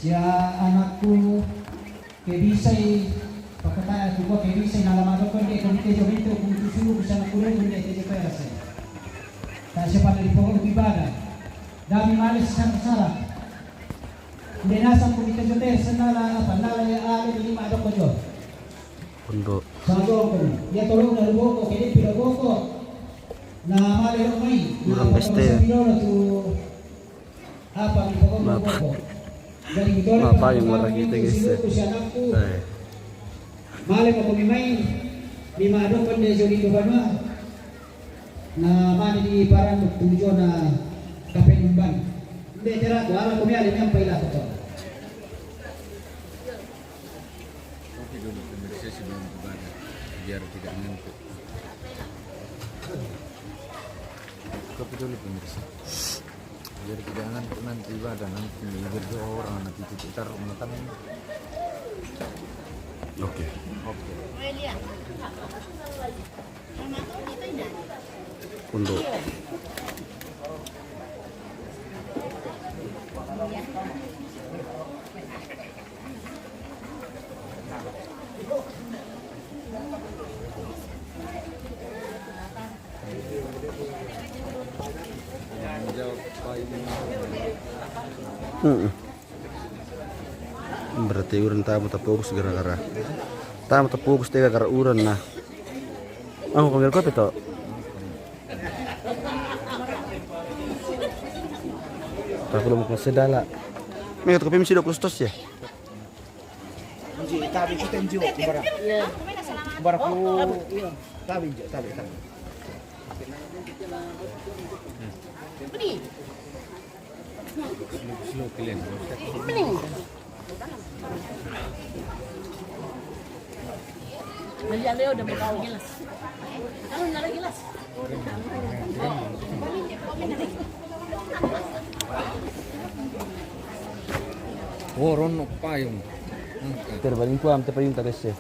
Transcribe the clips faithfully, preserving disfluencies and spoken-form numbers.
Sia anakku, ke bisai, pakata kukua ke bisai nala madokkon de komite jo mento ku tu sulu ku sia anakku de ku de te jo perse. Ta sia pada di pokok ibadah. Dami male sesara-sara. Inde nasang komite jo te senala apa nala ya ale di lima dokkon jo. Pondok. Sago ko. Ya tolong na luboko ke de pira boko. Na male lo mai. Na Urang pesta. Pesta pira tu. Apa di pokok Maaf. Pokok. Jadi kita Maaf, apa yang murah kita, guys, ya. Eh. Male mo komi mai, mi madokkon de joli ko banua. Na mane di parang tujuan na kapenumban. Nde tera tu ala komi ale mi ampai lah tu. Kopi dulu pemirsa sebelum ibadah, biar tidak ngantuk. Kopi dulu pemirsa. Biar tidak ngantuk nanti ibadah, nanti bibir dua orang nanti titik taruh makan. Oke. Oke. Untuk Mm-mm. Berarti uran tamu tapokus gara-gara tamu tapokus te gara-gara uran nah. Aku panggil kopi to. Tapi belum masih dala. Mega kopi mesti dua puluh stos ya. Nji, tabi kita nji, kumbara. Kumbara ku, tabi nji, tabi, tabi. Mali Leo udah mau kau. Kalau nggak ada gelas. Oh, ronno payung. Angkat. Terbaring kuam, terparing tak rese.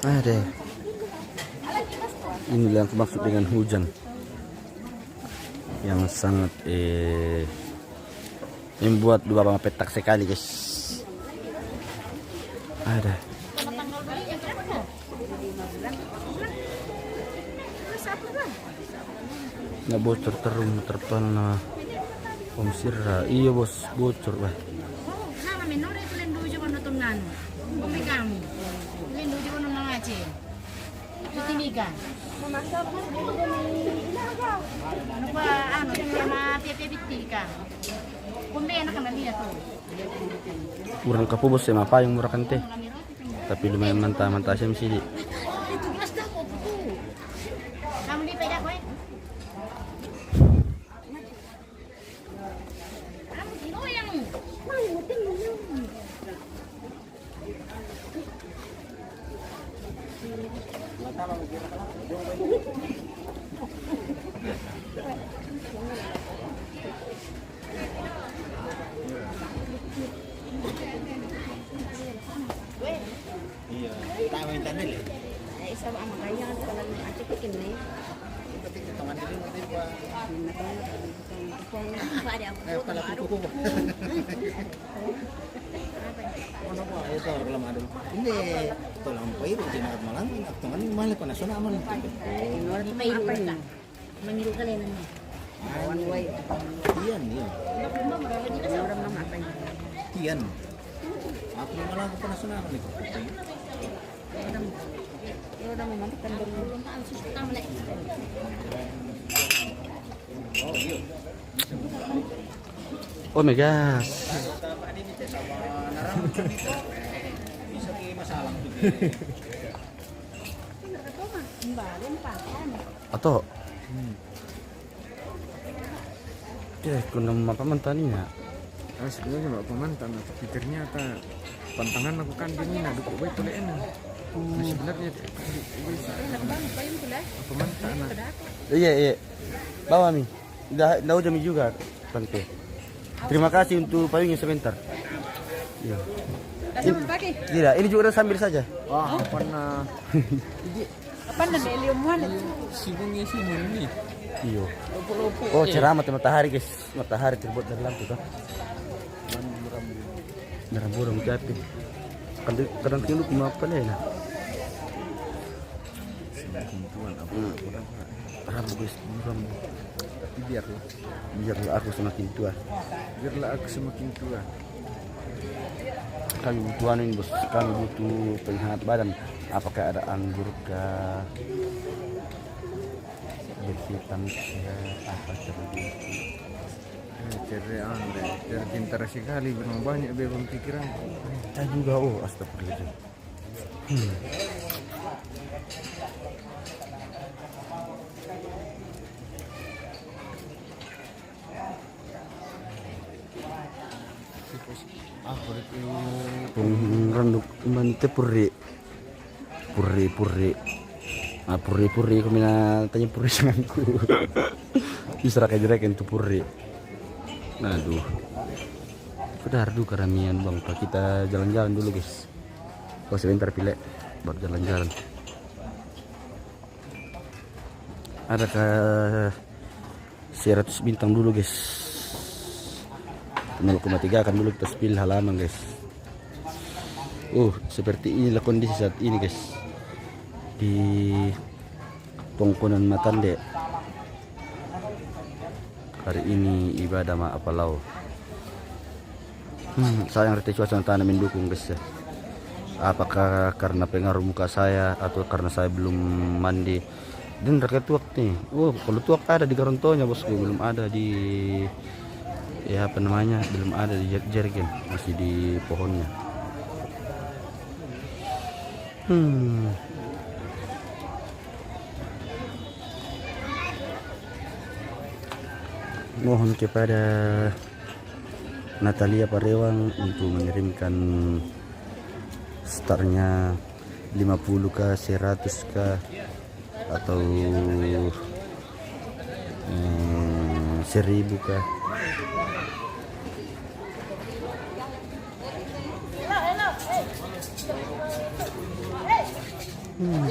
Ada. Inilah yang aku maksud dengan hujan yang sangat eh membuat dua bang petak sekali, guys. Ada. Na bocor terung terpal na Om Sirra. Iya bos, bocor bah. Sama menore tulen dojo kono tungan. Kombe kamu. Tulen dojo kono nang Aceh. Itu tiga. Mama sama. Lupa anu sama pia-pia bitika. Kombe anak kena lihat tuh. Urang kapu bos sama apa yang murah kan teh. Tapi lumayan mantap-mantap sih sih. Iya, tak main tadi le. Eh, sama makanya kalau acik bikin nih. Tongan dulu nanti gua. Apa ada apa? Eh, kepala kuku. Mana gua? Ayo tor kalau ada. Ini tolong pai di Jumat malam, tongan malah panas sana aman. Apa ini? Mangiru kalian ini. Iya nih. Orang mama apa ini? Iya nih. Aku malah aku penasaran nih. Ya udah mau mantap kan belum. Oh my gosh. Bisa ke masalah tuh. Atau? Hmm. Oke, kuna mapa mantan ini ya? Ah, sebenarnya mapa mantan, tapi ternyata pantangan aku kan di ini, nah, dukuk baik boleh enak. Nah, sebenarnya apa mantan? Iya, iya. Bawa mi. Nda, nda hujan mi juga, Tante. Terima kasih untuk payungnya sebentar. Iya. Tidak, ini juga sambil saja. Wah, pernah. Apa namanya, Leo Muhammad? Sibungnya sih ini. Iyo. Lopo-lopo. Oh, eh, cerah mata matahari, guys. Matahari terbuat dari lampu, kan? Merah burung jatuh. Kadang, kadang tunduk mau apa nih, nah? Semakin tua, apa? Hmm. Apa? Rambu, guys, rambu. Tapi biarlah. Biarlah aku semakin tua. Biarlah aku semakin tua. Kami butuh anu ini, bos. Kami butuh penghangat badan. Apakah ada anggur kah? Bersih tanah, apa terjadi? Eh, cere ande, cere pintar sekali, memang banyak beban pikiran. Saya juga, oh, astagfirullahaladzim. Hmm. Ah, kulit itu. Pung randuk mante purri. Purri, purri. Ah, purri, purri, ko mina tanya purri sanganku. Isra ka jereken tu purri. Aduh. Sudah ardu karamian, Bang. Kita jalan-jalan dulu, guys. Oh, sebentar, Pile. Baru jalan-jalan. Adakah seratus bintang dulu, guys? Nol koma tiga kan dulu kita spill halaman, guys. Uh, seperti inilah kondisi saat ini, guys. Di Tongkonan Matande. Hari ini ibadah ma apalau. Hmm, sayang rete cuaca na tana mendukung, guys, ya. Apakah karena pengaruh muka saya atau karena saya belum mandi? Dan rakyat tuak nih. Oh, kalau tuak ada di garontonya, bosku, belum ada di, ya, apa namanya, belum ada di jer-, jergen, masih di pohonnya. Hmm. Mohon kepada Natalia Parewang untuk mengirimkan startnya lima puluh kah, seratus kah, atau, eh, seribu kah. Hmm.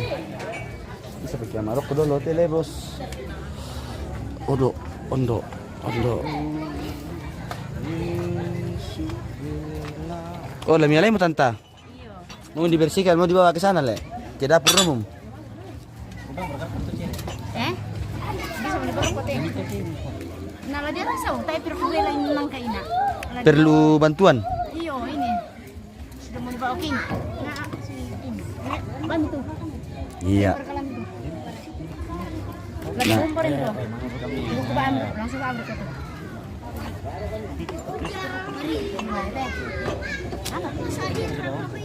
Bisa pakai amarok dulu, tele, bos. Odo, ondo, ondo. Oh, la mia lei mo, tanta? Mau dibersihkan, mau dibawa ke sana, le? Ke dapur umum. Eh? Bisa beli berapa teh? Nah, la dia rasa, tapi perlu bela ini nangka ina. Perlu bantuan? Iyo, ini. Sudah mau dibawa, oke. Nah, aku sih ini. Bantu. Iya. Lagi kompor itu. Buku bahan, langsung ambil satu.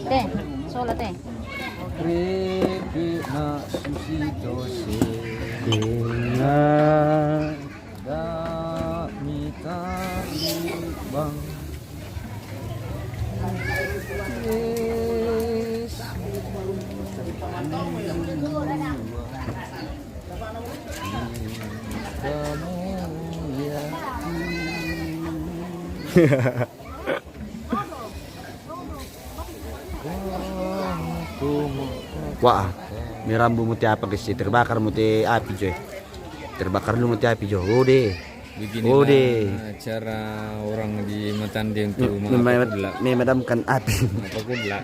Teh, sola teh. Reke na susi dose. Kena. Da mita bang. Yes. Wah, mi rambu muti apa ke si terbakar muti api, coy. Terbakar lu muti api, jo. Ode. Beginilah, ode, cara orang di Matande untuk me-, me-, mengapa kudla, memadamkan api. Apa kudla?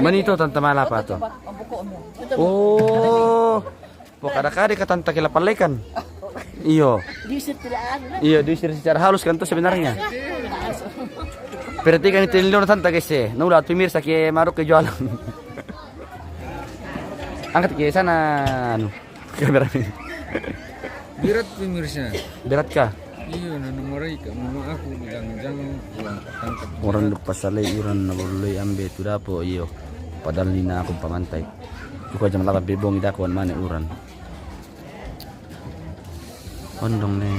Manito tanta malapa to. Oh. Pokada-kada ka tanta kela palekan. Iyo. Diusir tidak ada. Iyo, diusir secara halus kan tuh sebenarnya. Berarti kan itu lindung tanta, guys, ya. Nula tuh mirsa ke maruk ke jualan. Angkat ke sana, anu, kamera ini. Berat, pemirsa. Berat kah? Iyo, nana mereka, mama aku bilang, "Jangan pulang, tangkap." Orang lupa salai, orang na boleh ambil itu dapo, iyo. Padahal ni na aku pamantai. Cukup jam delapan bebong ida kawan mana orang. Ondong ne.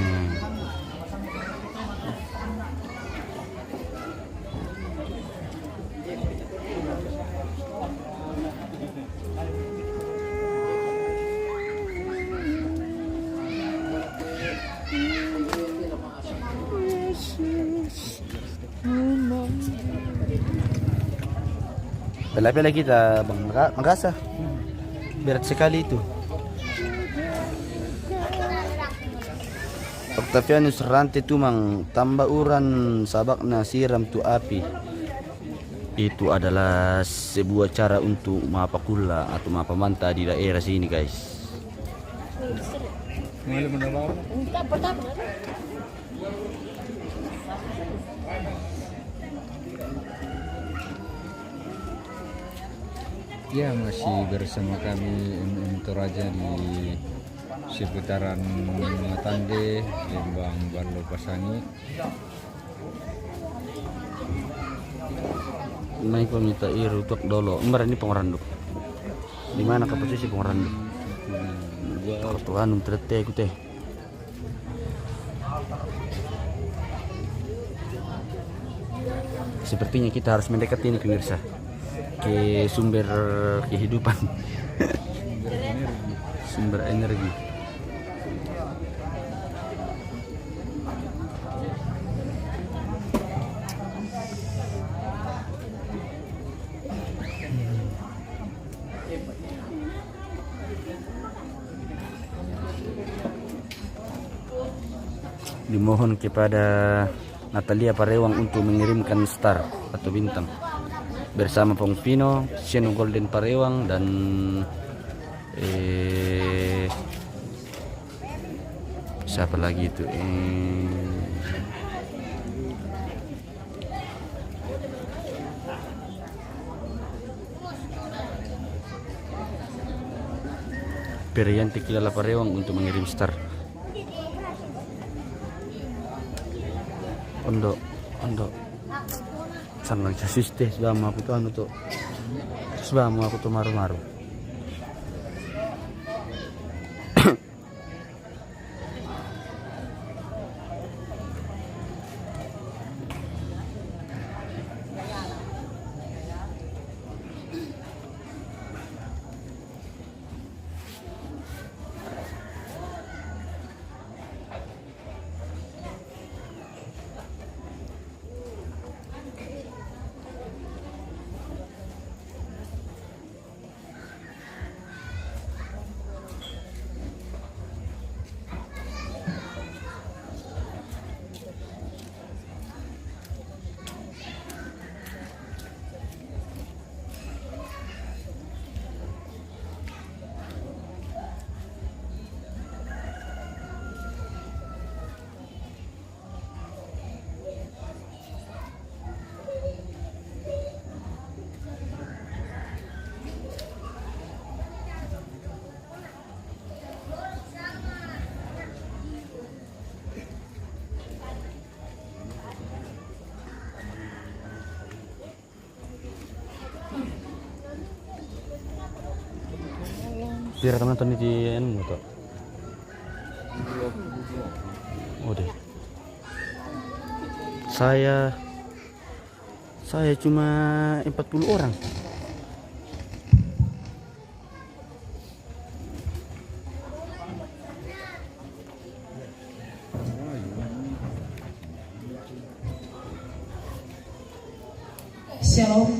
Pela-pela kita, Bang. Maka-, makasa. Berat sekali itu. Octavianus Rante Tumang, tamba uran sabakna siram tu api. Itu adalah sebuah cara untuk mapakulla atau mapamanta di daerah sini, guys. Ya, masih bersama kami M M Toraja di seputaran Matande, Lembang Ballo Pasangi. Mai ko mita iru tok dolo. Mbara ni pongorandu. Di mana ka posisi pongorandu? Ko tu anu, terete ku te. Sepertinya kita harus mendekat ini, pemirsa, ke sumber kehidupan. Sumber energi. Dimohon kepada Natalia Parewang untuk mengirimkan star atau bintang bersama Pong Pino, Sienu Golden Parewang, dan, eh, siapa lagi itu? Eh, Perianti Kilala Parewang untuk mengirim star. Ondo, ondo. Sanang sasiste, sebab aku tu anu tu. Sebab aku tu maru-maru. Pira teman tadi di anu motor? Oh deh. Saya, saya cuma empat puluh orang. Shalom.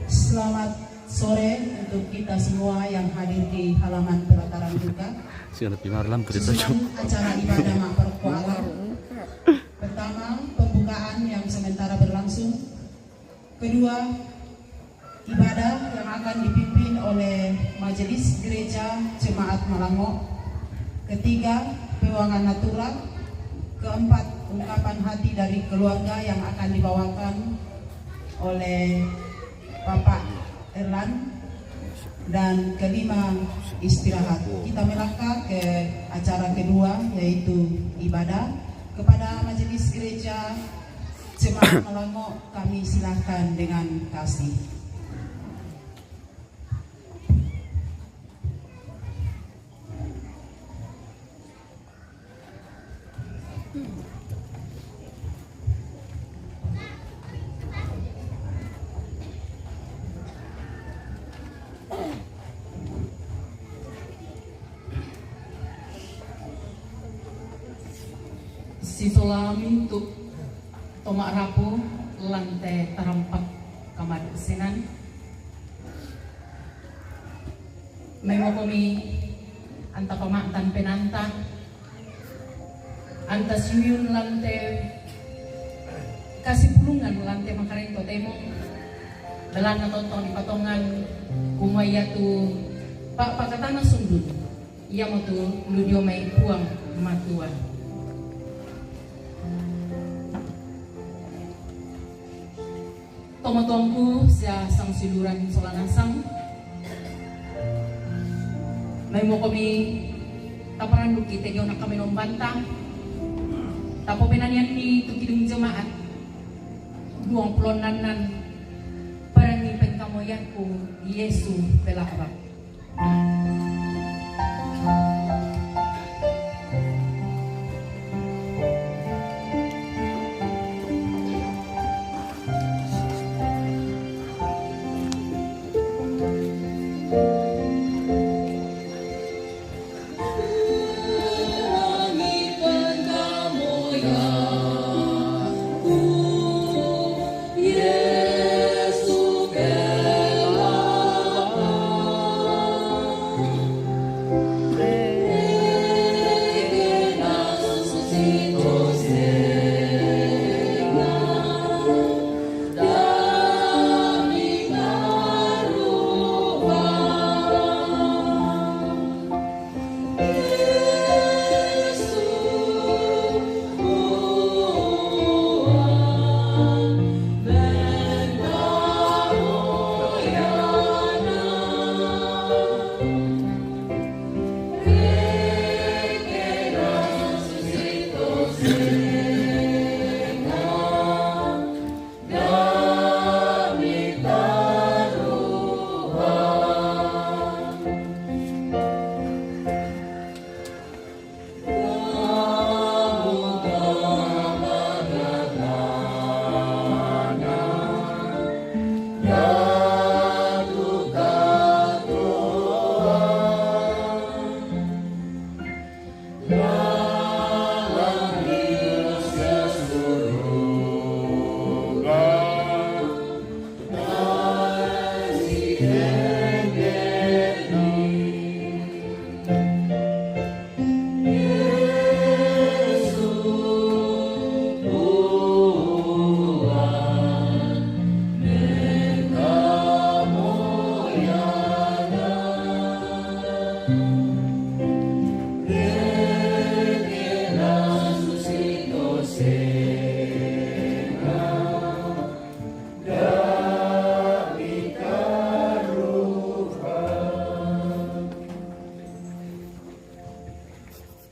Selamat sore untuk kita semua yang hadir di halaman pelataran duka. Siapa pi malam kereta? Susunan acara ibadah Maparokko Alam. Pertama, pembukaan yang sementara berlangsung. Kedua, ibadah yang akan dipimpin oleh Majelis Gereja Jemaat Malango. Ketiga, pewangan natura. Keempat, ungkapan hati dari keluarga yang akan dibawakan oleh Bapak Erlan. Dan kelima, istirahat. Kita melangkah ke acara kedua, yaitu ibadah. Kepada Majelis Gereja Jemaat Malango, kami silahkan dengan kasih. Sisolami untuk Toma rapu lante tarempak kamadu sinan. Maimo komi anta pama'tan penanta, anta siuyun lante kasipulungan lante makarento temo, dalana tontong di patongan, kumua iatu pa'pakatana sundun, iamotu lu dio mai Puang Matua. Tomatuangku sia sangsiuluran sola nasang. Maimo komi taparanduki te dio na kami nombanta. Tapopenanianni tu kidung jemaat duang pulo nonnan, parangi pengkamoyanku Yesu pela'bak.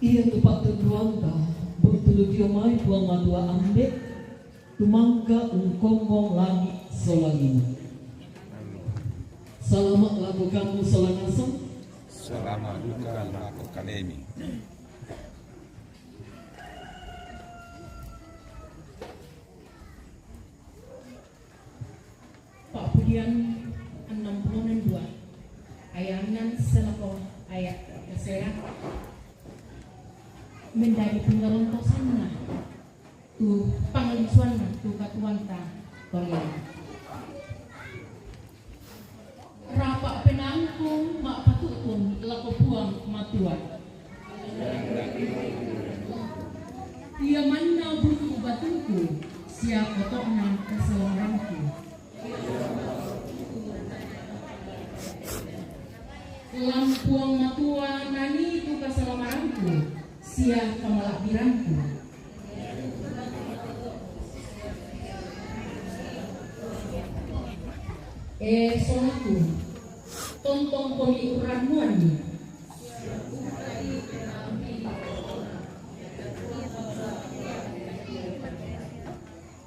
Ia tu pa'tunduanta, buntulu dio mai Puang Matua Ambe', tu mangka ungkombong langi' sola lino. Salama' lako kamu sola nasang. Salama' duka lako kalemi. Pa'pudian enneng pulo dua, ayat enneng sae lako ayat kasera. Mendadi pangarontosanna tu pangalinsuanna tu katuoanta tolino. Rapa' penaangku ma'patu'tun lako Puang Matua. Ia manna buku batungku sia oto'na kasalamaranku. Lan Puang Matua nanii tu kasalamaranku sia kamala'biranku. E solaku, tontongkomi urrannuanni.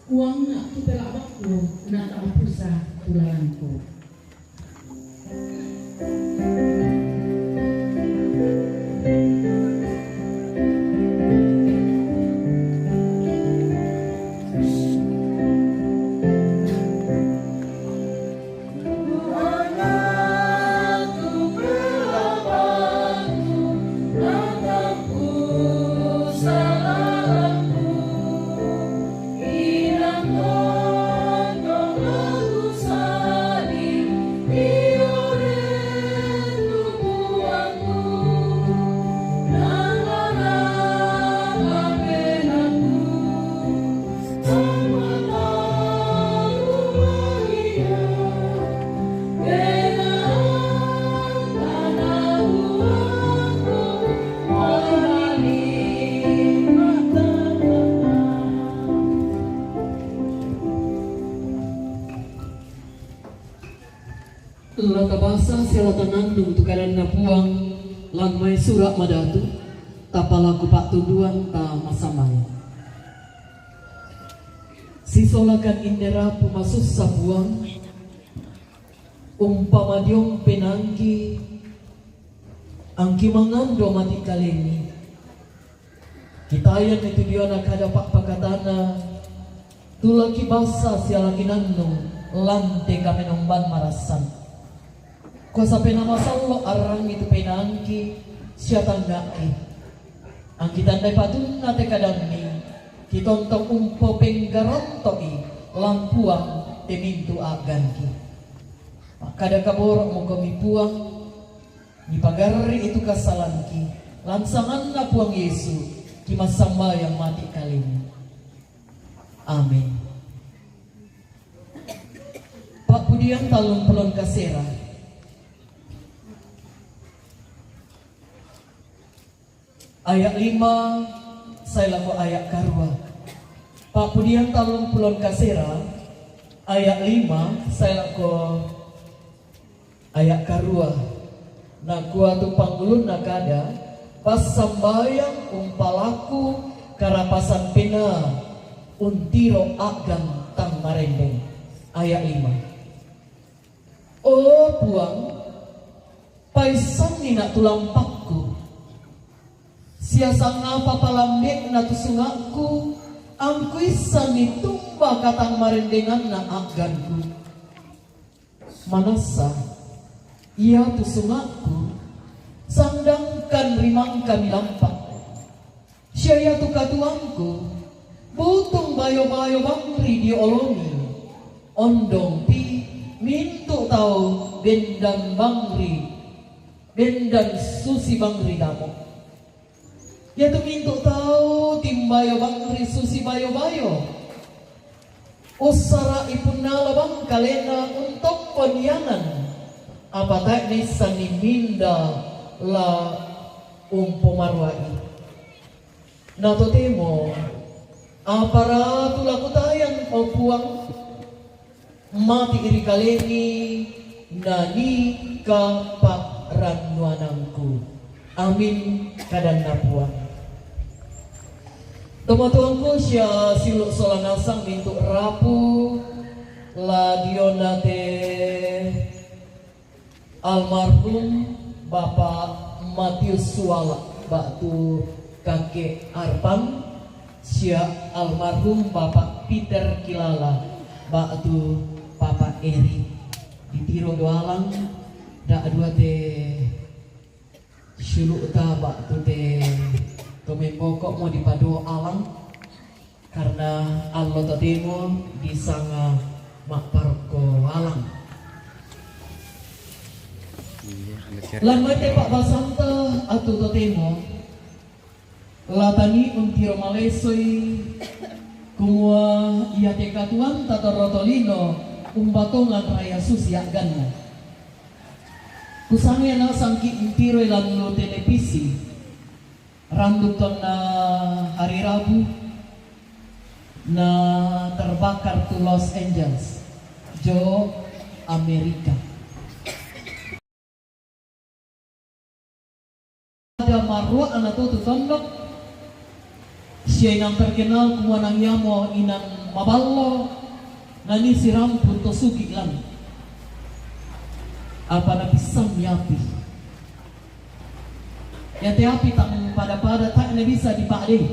Puangnga tu pela'bakku, na tamapusa tu lalangku. La tabasa sia la tanannung tu kadanNa Puang lan mai sura' madatu, tapalaku pa'tunduan tama sambayang. Sisolakan inde rapu masussa Puang, umpamadiong penaangki, angki mangando mati' kalengi. Kitayanni tu diona kada pa'pakatana, tu la kibasa sia la kinannung lan te kamenomban marassan. Kuasa Penaa Masallo' arrangi tu penaangki sia tangnga'ki. Angki tandai patunna te kadammi, kitontong umpopenggaranto'i lan Puang te mintu' a'ganki. Makkada kaboro'mokomi Puang, mipagarri'i tu kasalangki, lan sanganNa Puang Yesu, kimassambayang mati' kalengi. Amin. Pa'pudian tallung pulon kasera. Aya' lima sae lako aya' karua. Pa'pudian tallung pulon kasera, aya' lima sae lako aya' karua. Nakua tu pangulunna kada, "Passambayang umpalaku karapasan penaa, untiro a'gan tang marendeng." Aya' lima. O Puang, paissanni na' tu lampakku, sia sangapa palambe'na tu sunga'ku, angkuissanni tumba katangmarendenganna a'ganku. Manassa, iatu sunga'ku, sandangkan ri mangkami lampa'. Sia iatu katuoangku, butung bayo-bayo bangri dio olomi, ondongpi mintu' tau bendan bangri, bendan susi bangri damo'. Iatu mintu' tau timbayo bangri susi bayo-bayo. Ussara'i punnala bang kalena untoppon ianan, apa tae' naissanni minda la umpomarua'i. Na totemo, apara tu la kutayan, o Puang? Mati' ri kalengi na nikapa'rannuanangku. Amin, kadanna Puang. Tomatuangku sia siulu' sola nasang mintu' rapu la diona te almarhum Bapak Matius Suala ba'tu Kakek Arpan, sia almarhum Bapak Peter Kilala ba'tu Papa Eri. Ditiro doalang, da'dua te siulu'ta ba'tu te to memboko'mo dipado alang, karna allo totemo disanga ma'parokko alang. Iya, ada kira. Lan mai te pa'basanta atu totemo, la tanii untiro malesoi, kumua iate katuoanta torro tolino umbatongan raya susi a'ganna. Kusanga nasangki' untiroi lan lu televisi, randuk tonna hari Rabu, na terbakar tu Los Angeles, jo Amerika. Ada marua'na to tu tondok, sia inang terkenal kumua nang iamo inang maballo, nanii sirampun to sugi' lan. Apa napissammi api. Iate api tang pada-pada tae' nabisa dipa'dei.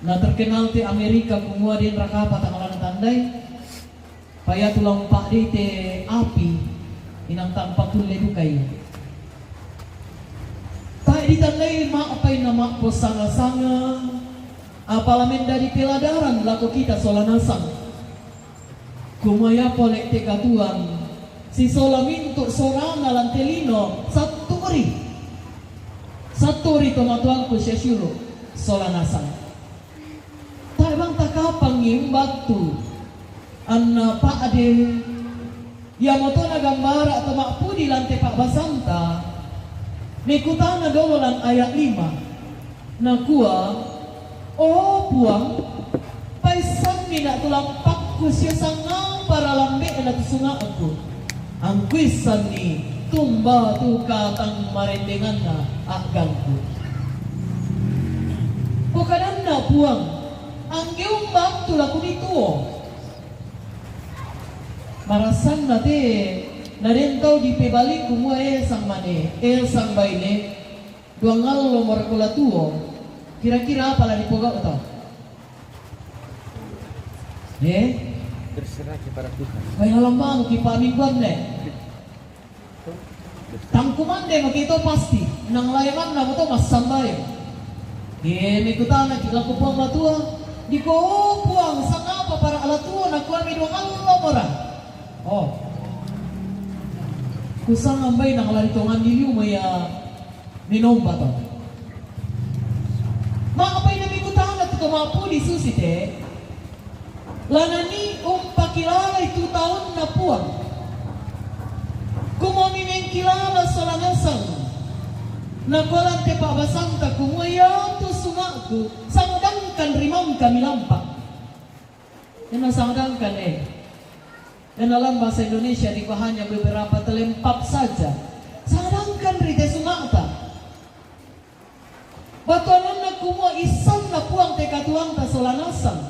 Na terkenal te Amerika kumua den rakapa tang la natandai, pa iatu la umpa'dei te api, inang tang pakulle dukai. Tae' ditandai ma'apai na ma'posanga-sanga, apa la mendadi peladaran lako kita sola nasang. Kumua ia pole te katuoang, sisola mintu' sorana lan te lino, satturi. Satturi tomatuangku sia siulu' sola nasang. Tae' bang takapangngi umbattu anna pa'de, iamoto nagambara' to ma'pudi lan te pa'basanta, mekutana dolo lan aya' lima. Nakua, "O Puang, paissanni na' tu lampakku sia sangapa ra lambe'na tu sunga'ku. Angkuissanni tumba tu katang marendenganna a'gangku. Pokadanna Puang, angge umba tu lakuni tuo. Marassanna te, naden tau dipebali kumua e sang mane, e sang baine, duang allo morako la tuo. Kira-kira apa la dipogau tau? Eh? Berserah kepada Tuhan. Pai halamang ki pamingguan ne. Tangku mande maki to pasti nang layanganna mo to massambayang. Ye mekutana ki lako Puang Matua, diko Puang sangapa para ala tuo nakuami duang allo mora. Oh. Kusanga mbai nang lari tongan diliu mo ya minomba to. Ma'apai na mikutana tu to ma'pudi susi te? Lanani umpakilalai tu taunna Puang. Kumua mi mengkilala sola nasang. Nakualan te pa'basanta kumua ia tu sunga'ku sangdangkan ri mangka milampa. Ena sangdangkan eh. Ena dalam bahasa Indonesia diko hanya beberapa telempap saja. Sangdangkan ri te sunga'ta. Batuananna kumua issanna Puang te katuanta sola nasang.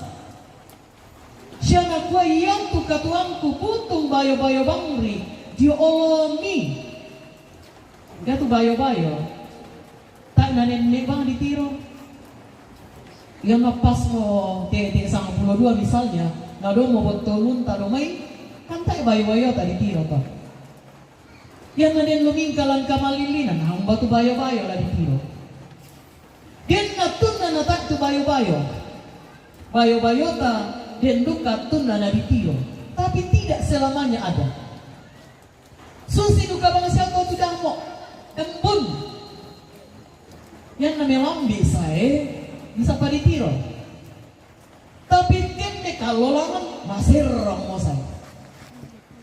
Sia nakua iatu katuangku butung bayo-bayo bangri dio olomi. Gatu bayo-bayo. Tak nanenne bang ditiro. Ia mapas mo te, te sangapulo dua misalnya, nadomo bottolunta domai, kan tak bayo-bayo tak ditiro to. Ianna den lumingka lan kamallillinan, hang batu bayo-bayo la ditiro. Den attunna natak tu bayo-bayo. Bayo-bayota den duka attunna na ditiro. Tapi tidak selamanya ada. Susi duka bangsa ko tu damo. Embun. Ianna melambi sae, bisa pa ditiro. Tapi kenne kallolangan maserrong mosai.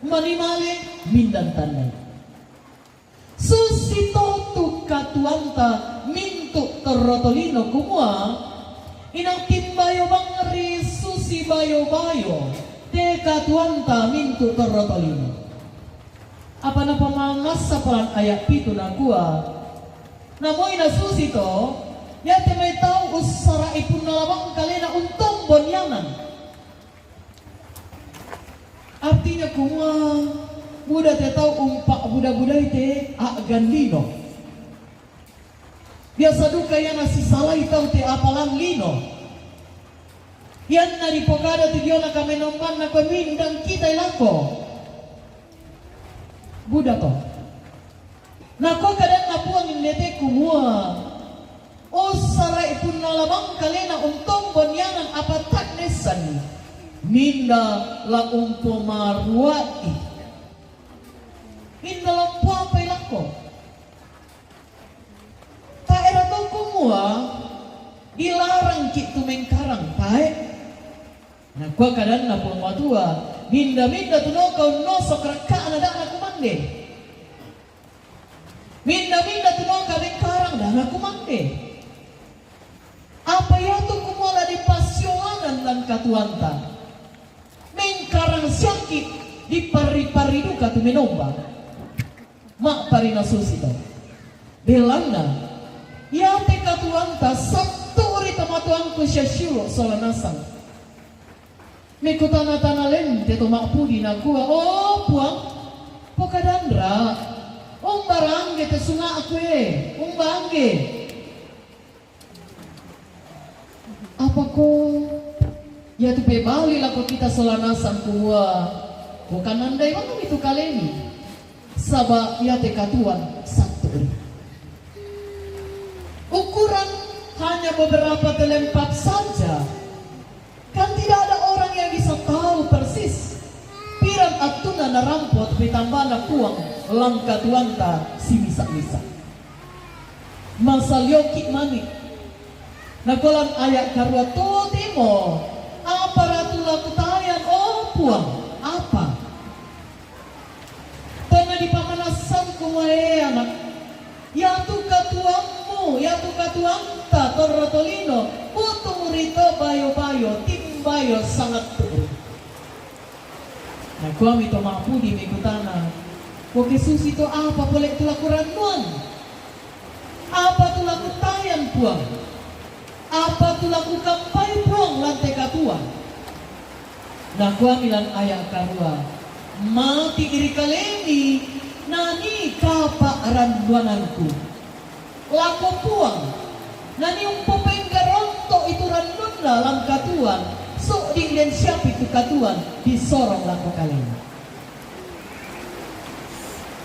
Mani male mindan tandai. Susi to tu katuanta mintu torro tolino kumua, inang timbayo bangri susi bayo-bayo te katuanta mintu torro tolino. Apa napamangassa palan ayat pitu nakua, namoi nasusi to, iate mai tau ussara'i punna labang kalena untombon ianang. Artinya kumua, buda te tau umpa'buda-budai te a'gan lino. Biasa duka iana sisalai tau te apalang lino. Ianna ripokada tu diona kamenombanna ko mindang kitai lako. Buda to. Nakua kadanna Puang indete kumua, "O sarai punna labang kalena untombon ianang apa ta'nessanni, minda la umpomarua'i. Minda la umpoapai lako." Tae' era tau kumua dilarangki tu mengkarang, tae'. Nakua kadanna Puang Matua, "Minda-minda tu noka unnosok rakka'na da'na kumande. Minda-minda tu noka mengkarang da'na kumande." Apa iatu kumua la dipassiolangang lan katuanta. Mengkarang siaki diparri-parri duka tu menomba. Ma'pari nasusi to. Belanna, iate katuanta sattu'ri tomatoangku siassiulu sola nasang. Mekutana-tana lente to ma'pudi nakua, "O Puang, pokadanra, umbarangge te sunga'ku e, umbange." Apako iatu pebali lako kita sola nasang kumua, "Bukan andai manami tu kalemi, saba' iate katuang sattu'ri." Ukuran hanya beberapa telempap saja. Kan tidak ada orang yang bisa tahu persis piran attunna narampo petambana Puang lan katuanta simisa-misa. Masalioki mani. Nakolan aya' karua totemo, "Apa ratu lakutayan, o Puang? Apa?" Tena dipamanassangku mae anak. Iatu katuammu, iatu katuanta torro tolino, butung ri to bayo-bayo, timbayo sangattu'ri. Nakuami to ma'pudi mekutana, Ko ke susi to, apa pole tu la kurannuan? Apa tu la kutayan Puang? Apa tu la kukampai Puang lan te katuoan? Nakuami lan aya' karua, mati' ri kalemi nanii kaparannuanangku. Lako Puang, nanii umpopenggaronto'i tu rannunna lan katuoan, su'ding den siapi tu katuoan disorong lako kalena.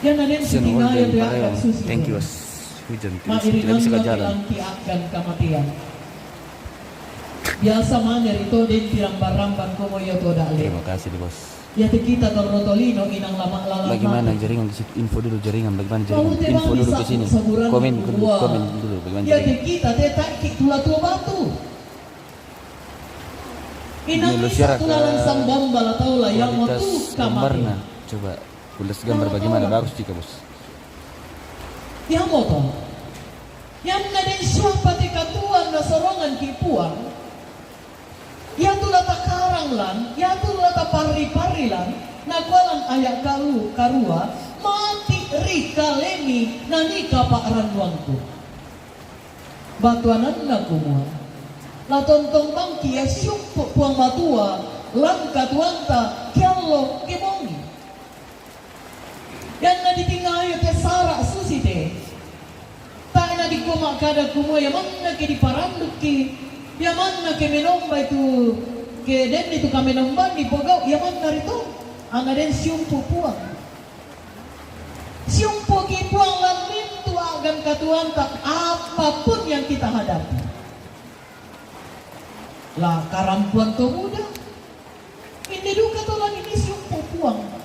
Iyanna den sitingayo te a'gan susi. Thank you, Bos. Hujan terus, tidak bisa ke jalan. Ma'rinannami lanti' a'gan kamatean. Biasa mane rito den tiramban-ramban komo iyo to da'le. Terima kasih, Bos. Iate kita torro tolino inang lama' lalan. Bagaimana jaringan di situ? Info dulu jaringan, bagaimana jaringan? Info dulu ke sini. Komen dulu, komen dulu, bagaimana jaringan? Iate kita te ta'ki' tu la tuo batu. Inang misa' tu lalan sambamba la tau la iamo tu kamatean. Coba. Kulihat gambar bagaimana, bagus juga, Bos. Iyamoto. Iyanna den siapa te katuoan nasoronganki' Puang. Iatu la takarang lan, iatu la taparri-parri lan, nakua lan aya' kalu-, karua, mati' ri kalemi nanii kaparannuanku. Battuananna kumua, la tontong bangki' ia siumpu' Puang Matua lan katuoanta ke allo ke bongi. Iyanna ditingayo te sara' susi te. Tae' nadikua ma'kada kumua, ia manna ke diparandukki', ia manna ke menombai tu, ke denni tu kamenombanna dipogau', ia manna rito. Anna den siumpu' Puang. Siumpuki' Puang lan mintu' a'gan katuoanta, apapun yang kita hadapi. La karampoan to buda. Inde duka to la nisiumpu' Puang.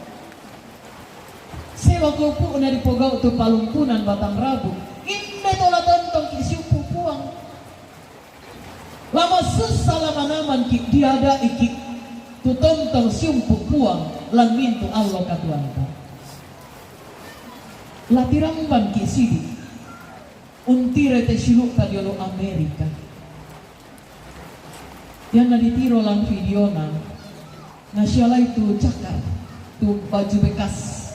Sewa kopu'na dipogau' tu palumpunan Batang Rabu. Inde to la tontongki' siumpu' Puang. La masussa la manamanki', diada'iki' tu tontong siumpu' Puang lan mintu' allo katuoanta. La tirambanki' sidi'. Untirai te siulu'ta diolo Amerika. Iyanna ditiro lan videona, nasialai tu cakar, tu baju bekas.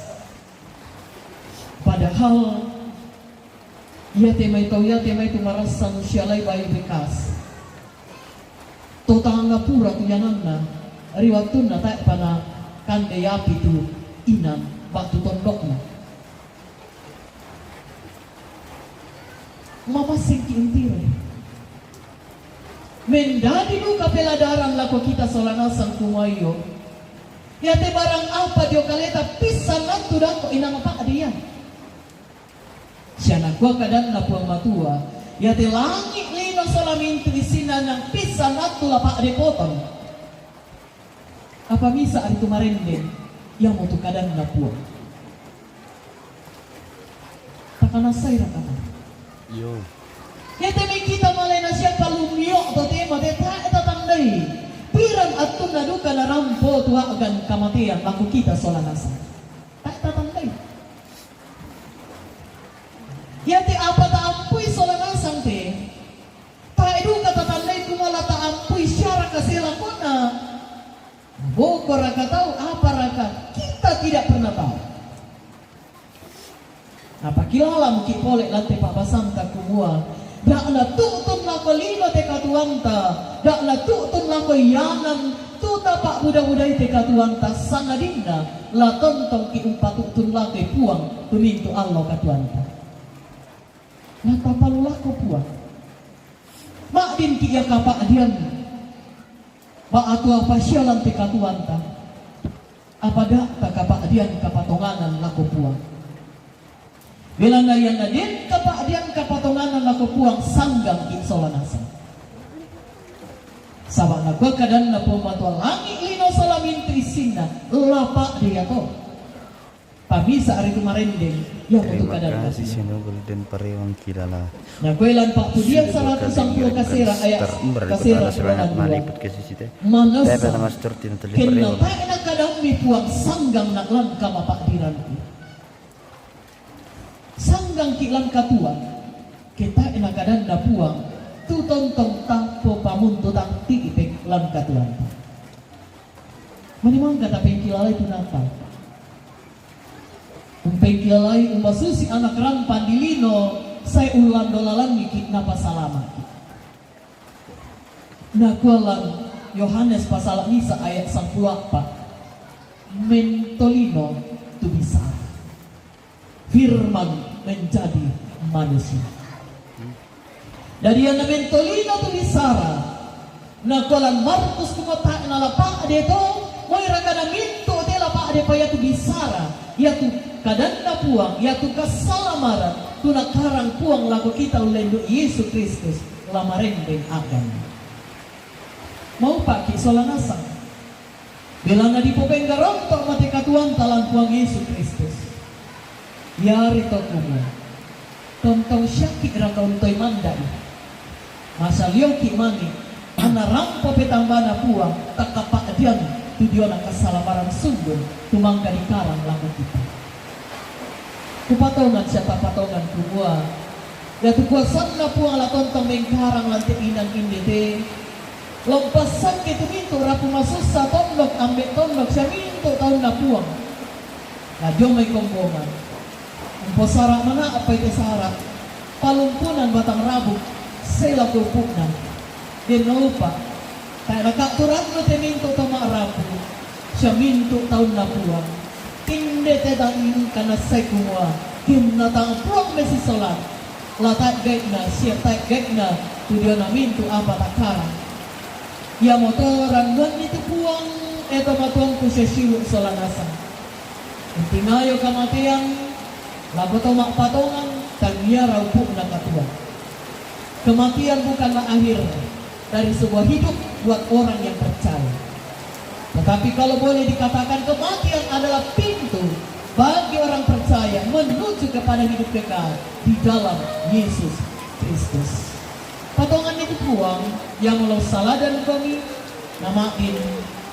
Padahal iate mai tau iate mai tu marassan sialai baju bekas. To tangapura tu iananna, ri wattunna tae'pa nakandei api tu inang ba'tu tondokna. Mamassingki' untirai. Mendadi duka peladaran lako kita sola nasang kumua io. Iate barang apa dio kaleta pissan attu dako' inang pa'de ia. Sia nakua kadanna Puang Matua, iate langi' lino sola mintu' issinna inang pissan attu la pa'de potong. Apa misa' ri tu marendeng, iamotu kadanna Puang. Takanassairaka? Iyo. Iate mai kita malena siapa lumio' totemo te tae' tatandai. Piran attunna duka narampo tu a'gan kamatean lako kita sola nasang. Tae' tatandai. Iate apa taampui sola nasang te, tae' duka tatandai kumua la taampui siara kasela kona. Bokoraka tau, aparaka, kita tidak pernah tahu. Napakilala muki' pole' lan te pa'basanta kumua, da' natu'tun lako lino te katuoanta, da' natu'tun lako ianan tu tapa'buda-budai te katuoanta, sangadinna la tontongki' umpatu'tun lakoi Puang tu mintu' allo katuoanta. Natapalulako Puang. Ma'dinki' ia kapa'dian, ba'tu apa sia lan te katuoanta, apa da' takapa'dian kapatonganan lako Puang. Belanna ianna den kapa'dian kapatonganan lako Puang, sanggangki' sola nasang. Saba' nakua kadanna Puang Matua, langi' lino sola mintu' issinna, la pa'de ia to. Pamisa' ri tu marendeng, iamotu kadanna Puang. Terima kasih, Sino Golden Parewang Kilala. Nakuai lan Pa'pudian saratu' sampulo kasera aya' kasera, manassa. Kenna tae' nakadammi Puang, sanggangna' lan kamapa'diranku. Sanggangki' lan katuoan, ke tae' nakadanna Puang, tu tontong tappo pamuntutang ti'pek lan katuoanta. Mani mangka tapengkilalai tu Natal. Pengkilalai umasusi anak rampan di lino, sai ullando lalangngi ki' napasalama' ki'. Nakua lan Yohanes pasala' misa ayat sampulu eppa', mentolino tu bisara. Firman menjadi manusia. Dadi anna mentolino tu bisara, nakua lan Markus kumua tae' nala pa'de to, moi rakana mintu' te la pa'de pa iatu bisara, iatu kadanna Puang, iatu kasalamaran, tu nakarang Puang lako kita ullendu' Yesu Kristus, la marendeng a'ganna. Maupa'ki' sola nasang. Belanna dipopenggaronto' mate katuoanta lan Puang Yesu Kristus. Iari to kumua, tontong siakki' raka untoi manda'i? Masalioki' mami, anna rampo petambana Puang, takkapa'diang tu diona kasalamaran sundung, tu mangka dikarang lako kita. Kupatongan sia tapatongan kumua, iatu kuasanna Puang la tontong mengkarang lan te inang inde te, la umpassakke tu mintu' rapu masussa tondok, ambe' tondok, sia mintu' taunna Puang. La dio mai kombongan, umposara' mana'pai te sara', palumpunan batang rabuk, sela pulpu'na. Den naupa', tae' naka'turannu te mintu' to ma'rapu, sia mintu' taunna Puang. Inde te tang engka nassai kumua, ken natang Puang mesisola, la tae' gai'na sia tae' gai'na tu diona mintu' apa takkarang. Iamoto rannuanni tu Puang, e tomatuangku sia siulu' sola nasang. Intingayo kamatean lako to ma'patongan, tangia raupu'na katuoan. Kematian bukanlah akhir dari sebuah hidup buat orang yang percaya. Tetapi kalau boleh dikatakan, kematian adalah pintu bagi orang percaya menuju kepada hidup kekal di dalam Yesus Kristus. Patonganni tu Puang, iamo lao saladan kami, nama'din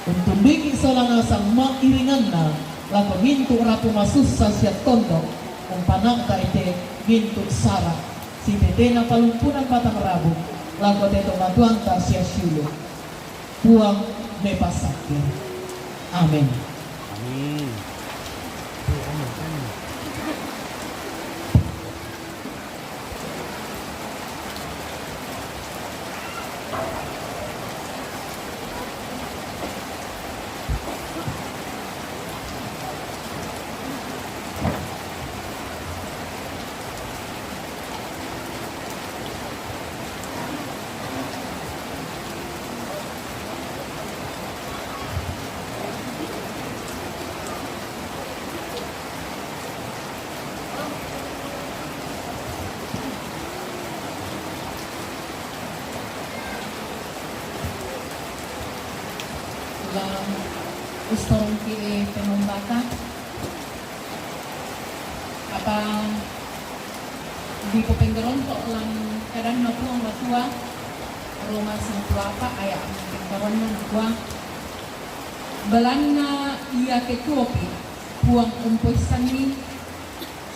untunduiki' sola nasang ma'iringanna lako mintu' rapu masussa sia tondok, umpana'ta'i te mintu' sara', sitetena palumpunan batang rabuk, lako te tomatuanta sia siulu'. Puang mepassakke. Amin. Amin. La ustorongki' penombata. Apa dipopenggaronto' lan kadanna Puang Matua, Roma sampulu eppa' aya' pengkaruanna, nakua, belanna iake tuoki', Puang umpoissanni,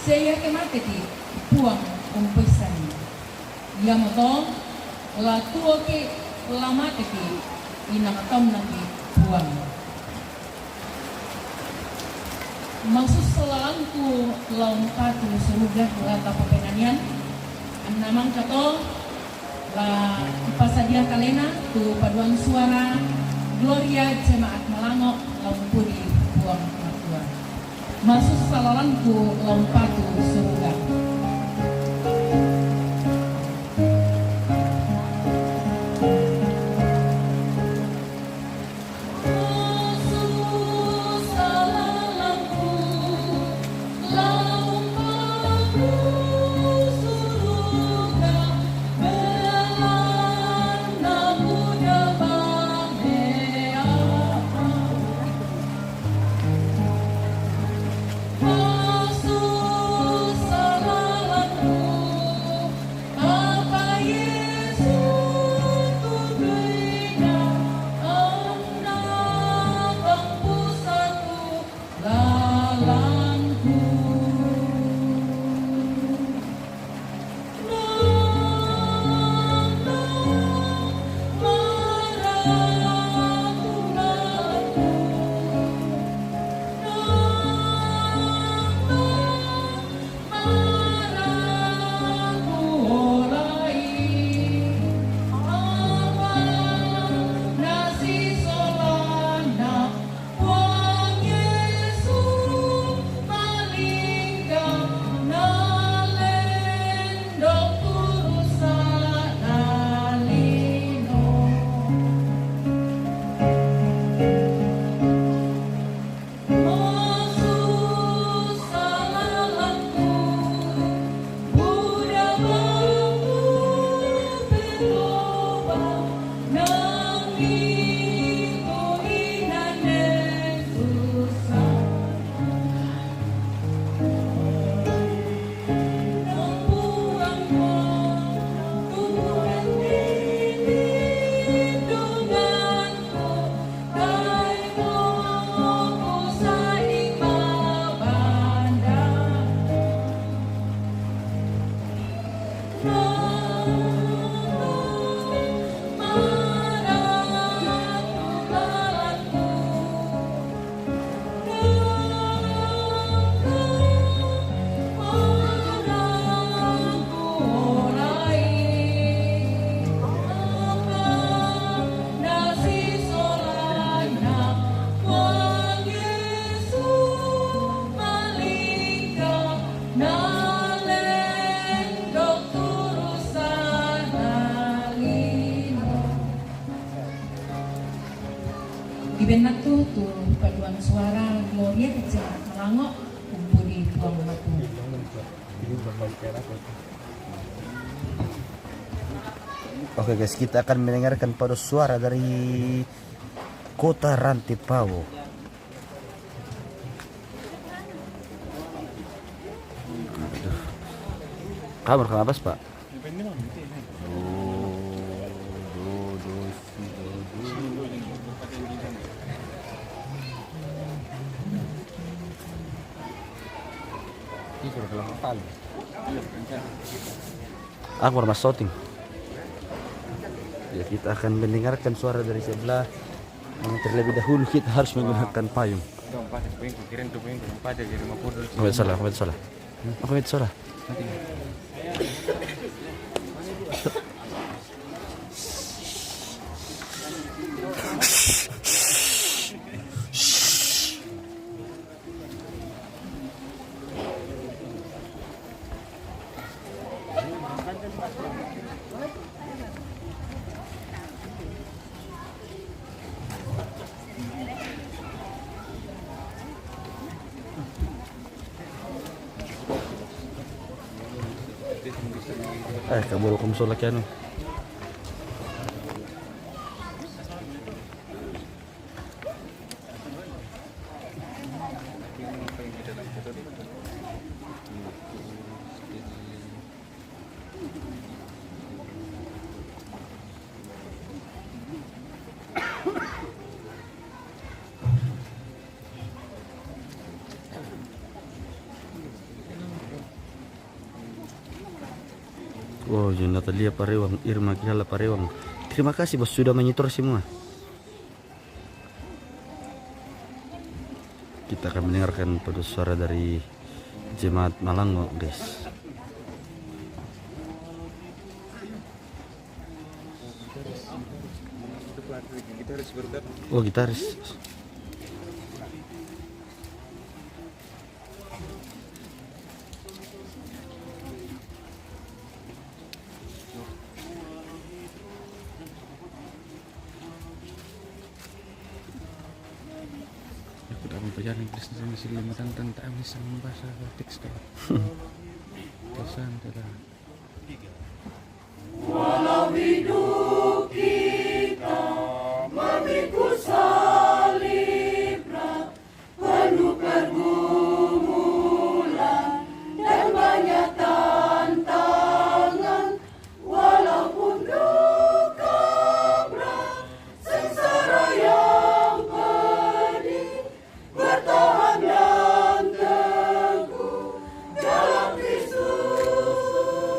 sia iake mateki', Puang umpoissanni. Iamoto, la tuoki', la mateki', inang taunaki' Puang. Masussa lalangku la umpatu suruga, la tapapenanian. Anna mangkato la ipasadia kalena tu paduan suara Gloria Jemaat Malango, la umpudi Puang Matua. Masussa lalangku la umpatu suruga. Paduan suara Gloria Jemaat Malango, Umpudi Puang Matu. Oke guys, kita akan mendengarkan paduan suara dari Kota Rantipao. Aduh. Kamar kenapa, Pak? Aku rumah syuting. Ya, kita akan mendengarkan suara dari sebelah. Terlebih dahulu kita harus menggunakan payung. Aku salah, aku salah. Aku salah. Eh, kabur kumsul lagi anu. Oh, ya, Natalia Parewang, Irma Kihala Parewang. Terima kasih, Bos, sudah menyetor semua. Kita akan mendengarkan paduan suara dari Jemaat Malango, guys. Oh, gitaris. Aku tak memperjalanan Inggris, masih lima tahun tak bisa membaca teks tu. Kesan tu dah. Walau hidup kita memikul salib berat, penuh pergumulan dan banyak tantangan, walaupun duka berat, sengsara yang pedih, bertahan dan teguh dalam Kristus.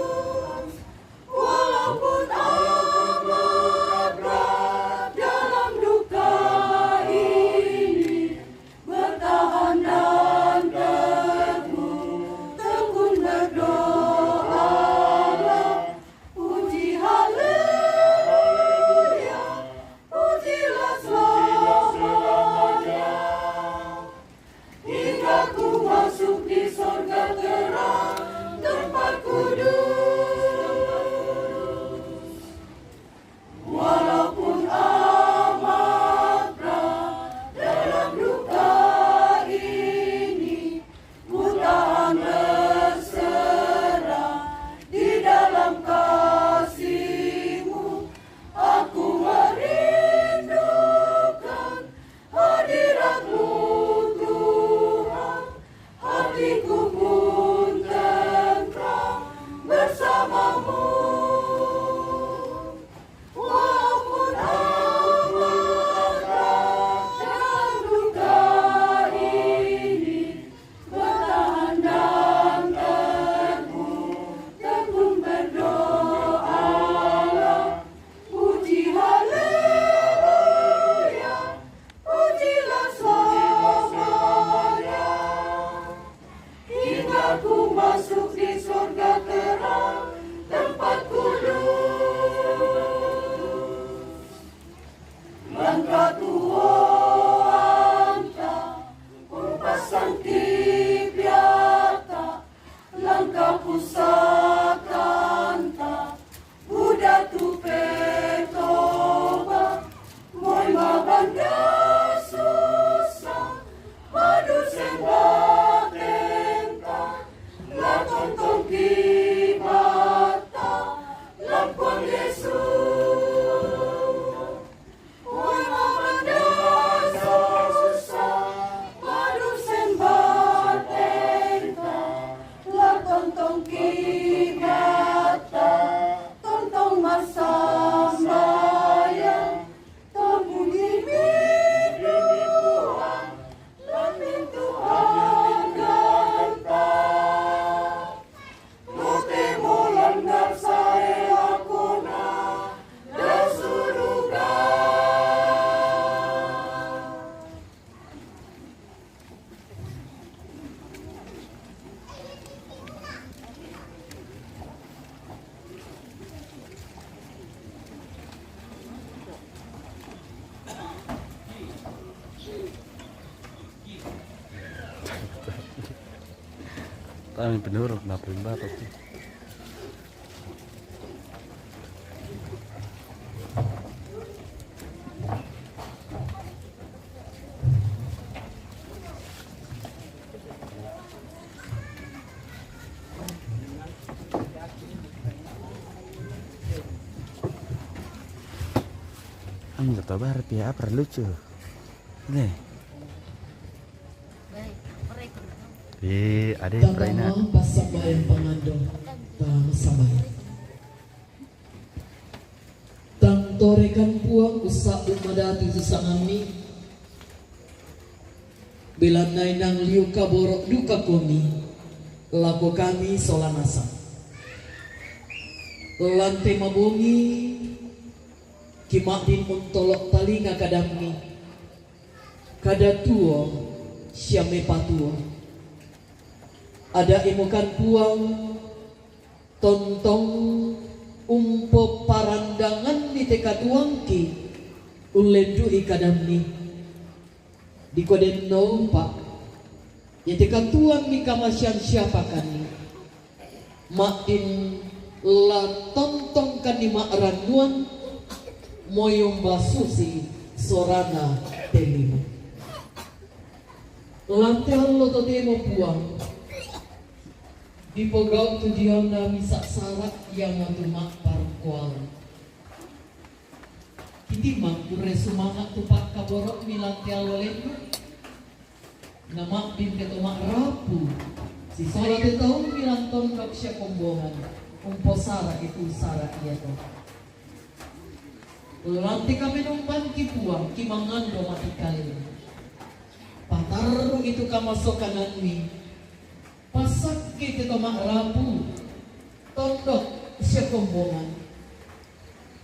Kami penurut na pembatas. Ang tabar pia apa lucu. Nih. Eh, ada yang pernah. Tama pasambayang pangando. Tama sambayang. Tang torekan Puang usa umadati susanganmi. Bilanay nang liu kaboro duka komi, lako kami solanasa. Lante mabongi, kima'din untolo talinga kadammi. Kada tuo, sia mepatuo. Ada imukan Puang, tontong umpoparandanganni te katuoangki, ullendu'i kadammi. Diko denno umpa, ia te katuoammi kamasian siapakanni. Ma'din la tontongkanni ma'rannuan, moyomba susi sorana te lino. Lante allo totemo Puang, dipogau tu diona misa sara iamatu ma'parkualan. Kitimbang kurre sumanga tu pakkaboro'mi lante allo lendu, na ma'din te to ma'rapu, sisola te taummi lan tondok sia kombongan, umposara itu sara iato. Lante kamenombanki Puang, kimangando mati kalena. Patarru itu kamasokananmi, passakke te to ma'rapu, tondok sia kombongan.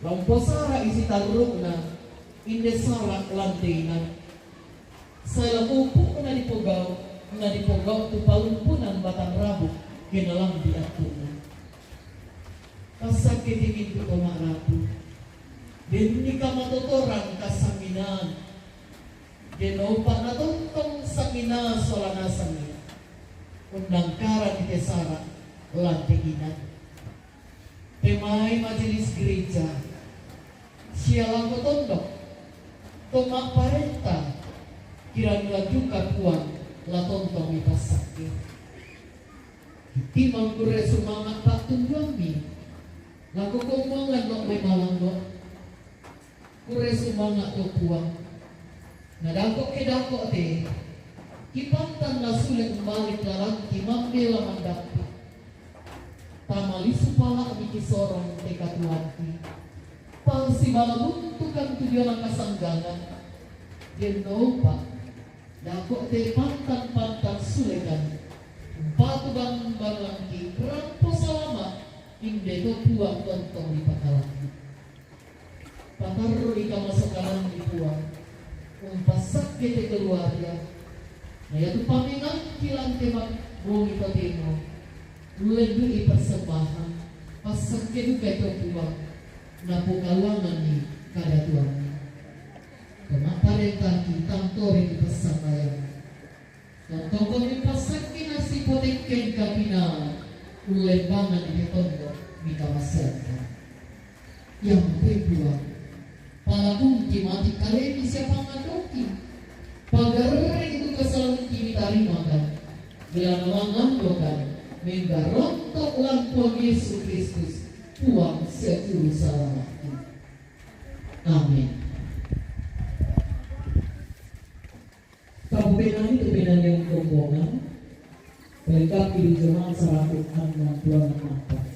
La umposara isi tarru'na, inde sara lante ina. Sai la pupu'na dipogau, na dipogau tu palumpunan batang rabu, ke nalambi attu'na. Passakke te mintu to ma'rapu. Denni kamatotoran kasanginaan. Denno umpa natontong sangina sola nasangi. Unnangkaraki te sara lante ina. Te mai majelis gereja, sia lako tondok, to ma'parenta, kiranya duka Puang la tontong mipassakke. Timbang kurre sumanga pattunduammi, lako kombongan lo mai malango. Kurre sumanga to Puang. Na dako ke dako te, kipantan nasule umbalik lalangki mammela mandappi. Tama lisu pala'mi kisorong te katuoangki. Pang sibala buntukan tu diona kasanggangan. Denno umpa, dako te pantan-pantan sulekan. Umpatu bang-, bangangki rampo salama, inde to Puang tontong ripakalaki. Patarru'i kamasokananni Puang, umpassakke te keluarga, na iatu pamengangki lante mabbongi totemo, ullendu'i persembahan, passakke dukai to Puang, napokaluanganni kadatuanni. To ma'parentaki tang tore'ki passambayang. Tontongkomi passakke nasipotekkeng kapinang, ullembanganni te tondok mikamaseangkan. Iamo te Puang, palakungki mati kalemi sia pangandoki. Pagarre itu kasalengki mitarimakan, gelana mangandokan, menggaronto lan Puang Yesus Kristus, Puang sia Juru Salamakki. Amin. Kamu penani tu penani yang rombongan, pelengkapi di jemaat seratus enam puluh empat.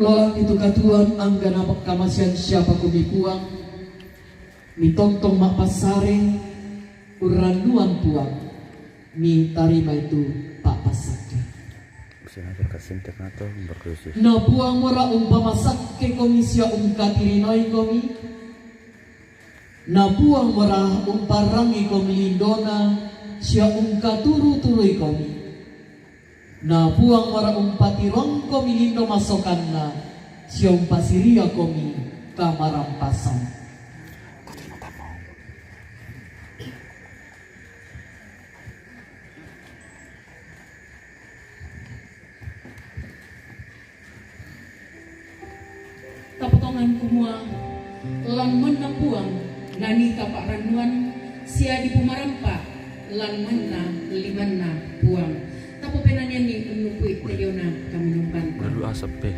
Lolang itu katuan anggana pa'kamasian siapa komi Puang, mi tontong ma'pasare urrannuan Puang, mi tarima itu pa'pasakke. Na Puang mora umpamasakke komi sia ungkatirinoi komi, Na Puang mora umparangi komi lindona sia ungkaturu-turui komi. Na Puang mora umpatiroang komi lindo masokanna sia umpasiria komi kamarampasan. Tapotongan kumua, lan manna Puang nanita pa'rannuan sia dipumarampa lan manna limanna Puang. Tapopenanianni unnupui te diona kamenombanta. Lalu asap pe.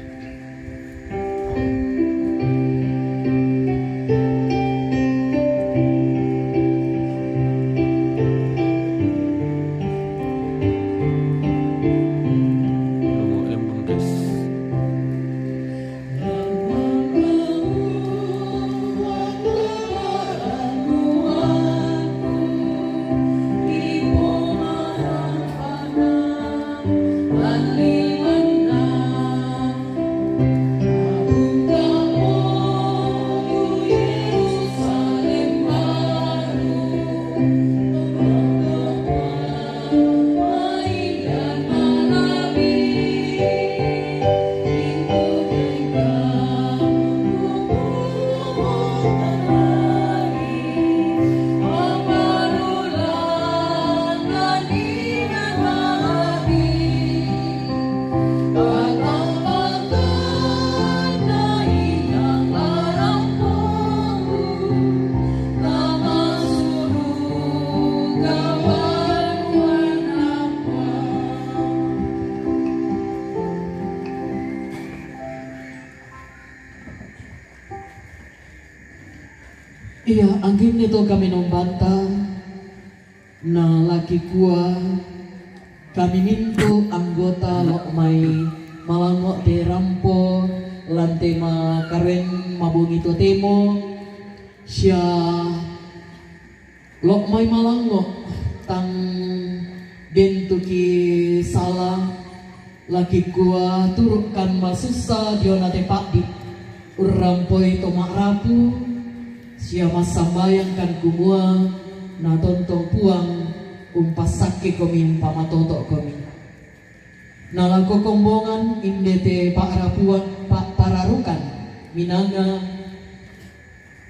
Iya, angginne to kamenombanta, na lakikua kami mintu anggota lo' mai malangngo' te rampo lan te makareng mabongi totemo, sia lo' mai malangngo' tang bentuki sala, lakikua turu'kan masussa diona te pa'di', urrampoi to ma'rapu, sia massambayangkan kumua, na tontong Puang umpassakke komi, umpamatoto' komi. Na lako kombongan inde te pa'rapuan, pa'pararukan, minanga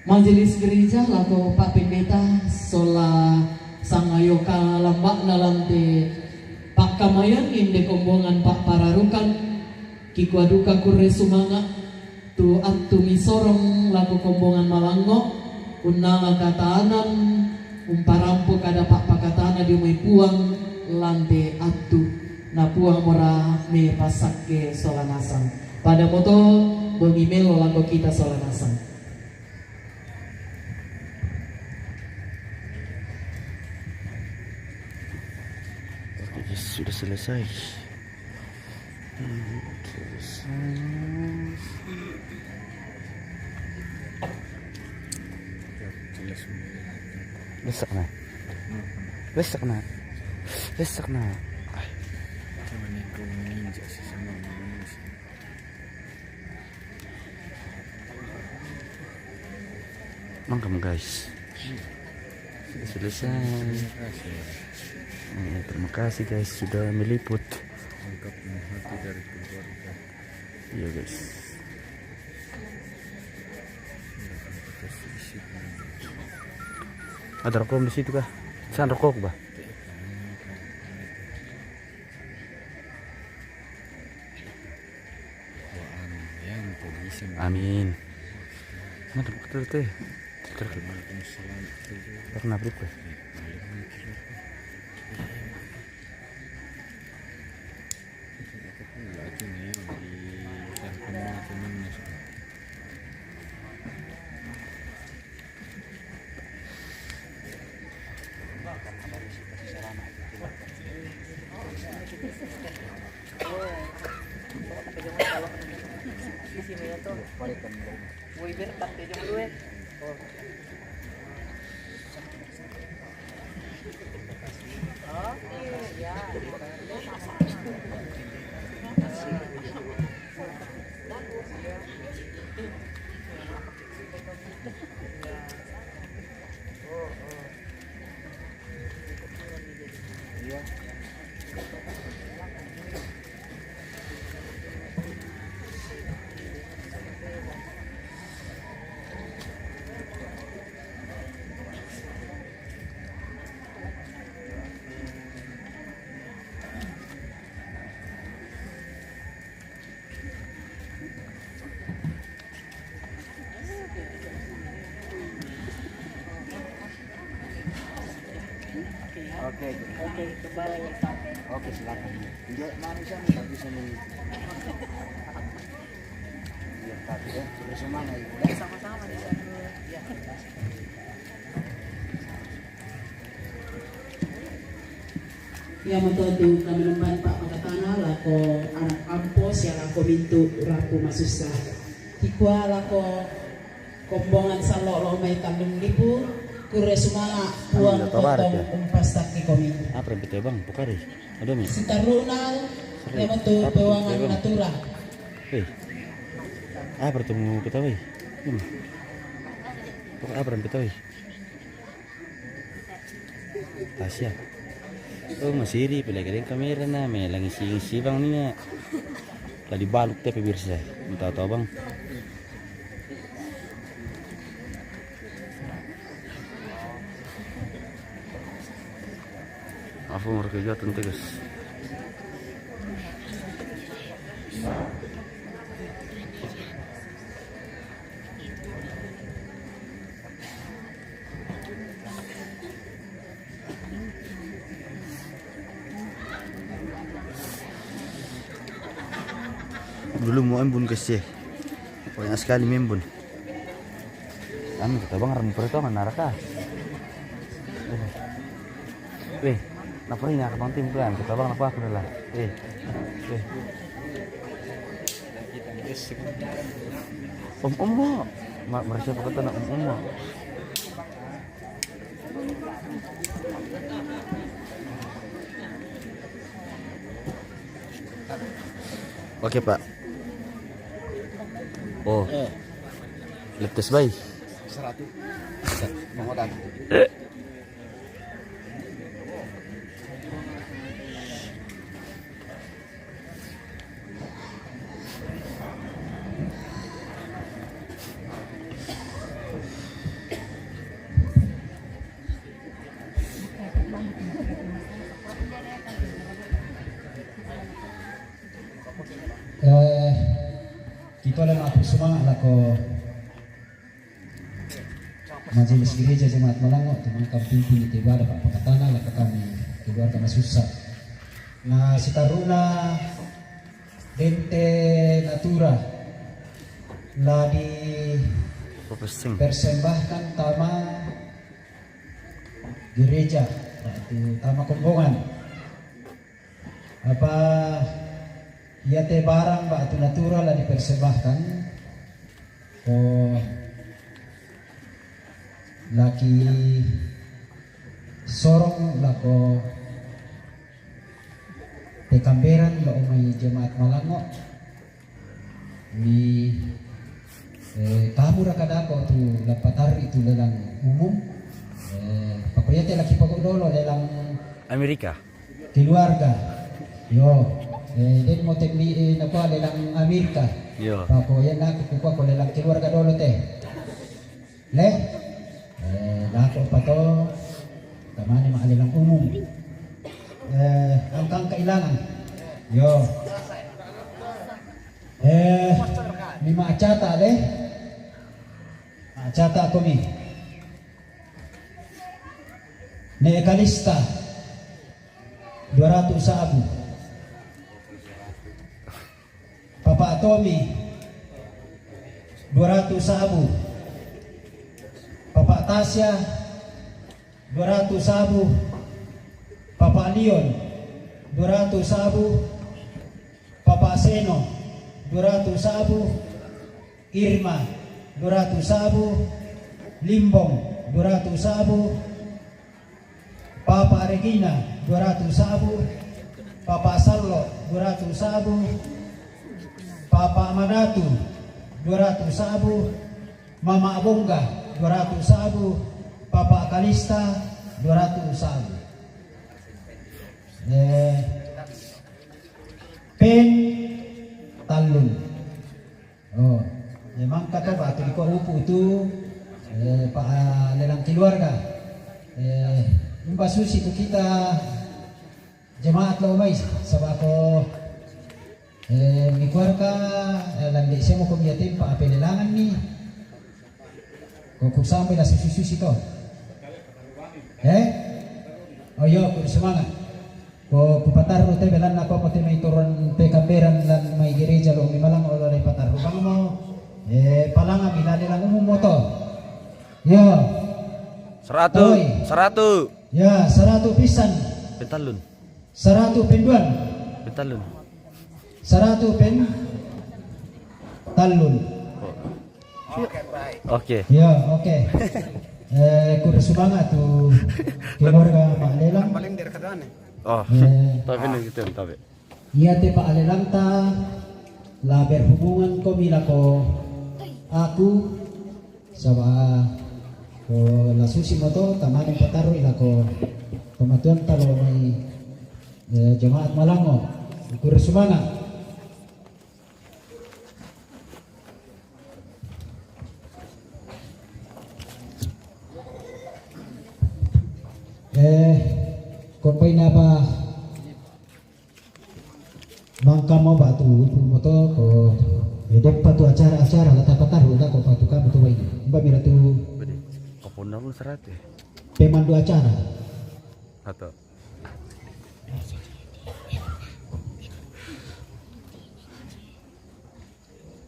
Majelis Gereja lako Pak Pendeta sola sangayoka lamba'na lan te pa'kamayan inde kombongan pa'pararukan, kikua duka kurre sumanga' tu attu misorong lako kombongan malangngo', unnala katanan, umparampo kada pa'pakatana dio mai Puang lan te attu, na Puang mora mepassakke sola nasang. Pada moto bongi melo lako kita sola nasang. Oke, sudah selesai. Oke, selesai. Besok na. Besok na. Besok na. Ay. Mangkam, guys. Sudah selesai. Terima kasih. Eh, terima kasih, guys, sudah meliput. Ungkapan hati dari keluarga. Iya, guys. Ada rokok di situ kah? Sana rokok, bah. Amin. Mana betul teh? Karena berikut. Isi mo yan to. Uy, Ber, pati yung luwi. Oke, ya. Oke, oke, oke, silakan. Iya, manusia nih, bisa nih. Iya, tapi ya, terus mana, Ibu? Sama-sama, ya. Iya. Iyamoto tu kami lemban pa pakatana lako anak ampo sia lako mintu rapu masusa. Kikua lako kombongan salo lo mai tandung lipu, kure sumanga puang potong umpas taki komi. Apa yang bete bang? Pokari. Ada mi. Sitaruna, iyamoto pewangan natura. Eh. Apa tu mau ketahui? Hmm. Apa yang ketahui? Tasya. Oh, masiri pila kadang kamera na me langi sing sibang ni na. Tadi baluk tepe birsa. Minta tau bang. Afu mereka jatuh tegas. Dulu mau embun ke sih. Banyak sekali membun. Kami kita bang ram perhitungan naraka. Weh, napa ini aku bang tim kan? Kita bang napa aku dah lah. Weh, weh. Om om mo. Ma merasa apa kata nak om om mo. Oke pak. Oh. Eh. Letes bay. Seratus. Mengodan. Eh, kita le maku sumanga lako Majelis Gereja Jemaat Malango, teman kami pimpin di ibadah pak pakatana lako kami keluarga masusa. Na sitaruna dente natura la di persembahkan tama gereja, waktu tama kombongan. Apa iate barang waktu natura la dipersembahkan ko laki sorong lako pekamberan lo mai jemaat Malango. Mi, eh, kamu raka dako tu lapatar itu lelang umum. Eh, pakoyate laki pako dolo lelang Amerika. Keluarga. Yo. Eh, den mo tek mi, eh, napa lelang Amerika. Yo. Pako ya nak kupa ko lelang keluarga dolo te. Le. Eh, dako pato. Tamane ma lelang umum. Eh, angkang kailangan. Yo. Eh, mi ma acata le. Acata ko mi. Ne Kalista dua ratus sabu. Papa Tommy dua ratus sabu. Papa Tasya dua ratus sabu. Papa Leon dua ratus sabu. Papa Seno dua ratus sabu. Irma, dua ratus sabu. Limbong, dua ratus sabu. Papa Regina, dua ratus sabu. Papa Sallo, dua ratus sabu. Papa Manatu, dua ratus sabu. Mama Abongga, dua ratus sabu. Papa Kalista, dua ratus sabu. Eh, pen tallun. Oh, memang kata batu di kau upu tu, eh, pa, ah, lelang keluarga. Eh, imba susi tu kita jemaat lo mai, sabab ko, eh, mi keluarga, eh, landi semo ko mia tempa apa lelangan ni. Ko ku sampai la susi-susi to. Eh? Oh, yo, ku semangat. Ko, ku patarru te belanna ko mo te mai toron te kamberan lan mai gereja lo mi malang olo re patarru bang mo. Eh, palanga mi lale lang umum mo to. Yo. Saratu, Oi. Saratu. Ya, saratu pisan. Pentallun. Saratu penduan. Pentallun. Saratu pentallun. Oke. Ya, oke. Eh, ku semangat tu keluarga Pak Lelang. Paling dari katanya. Oh, eh, tapi nih gitu, tapi. Iya te Pak Lelang ta la berhubungan ko mi lako aku. Saba, ko la susi mo to, tamane patarru lako pamatuan talo mai, eh, jemaat Malango. Ku semangat. Eh, kompai napa? Mangka mo batu, mo to ko, eh, deppa tu acara-acara, la tapataru, la ko patu kamu tu waini. Mbak mira tu. Bede, kaponna mo sarate. Pemandu acara. Atau.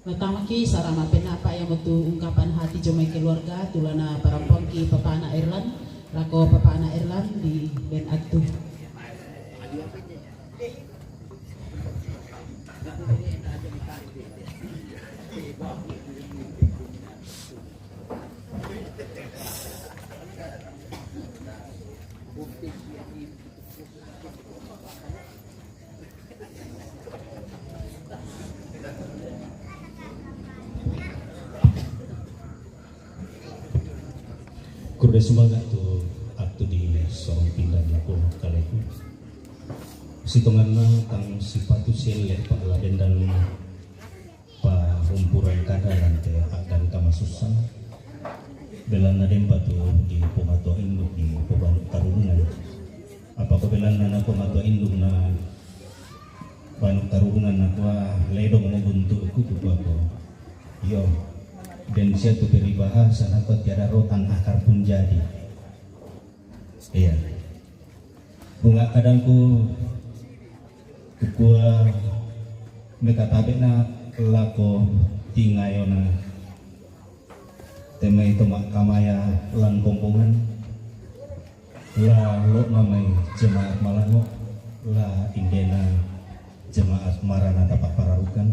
Natamaki sarama penapa yang metu ungkapan hati jomai keluarga, tulana parampongki papana Erlan, lako papana Erlan di ben atu. Kurde semangat tu waktu di sorong pinggan lako kaleku. Sitonganna tang sipatu sielle pa laden dan pa humpuran kada lante akan kamasussan. Belanna dempa tu di pematua induk di pembanuk tarungan. Apa ko belanna na pematua induk na Banuk tarungan nakua, "Ledong mo buntu'ku," kukuako. Iyo, den sia tu peribahasa nakua, "Tiada rotan akar pun jadi." Iya. Bunga kadangku kukua mekatabe na lako tingayona. Temai tomak kamaya lan kombongan, la lo'na mai jemaat Malango, la indena jemaat Maranatha Papararukan.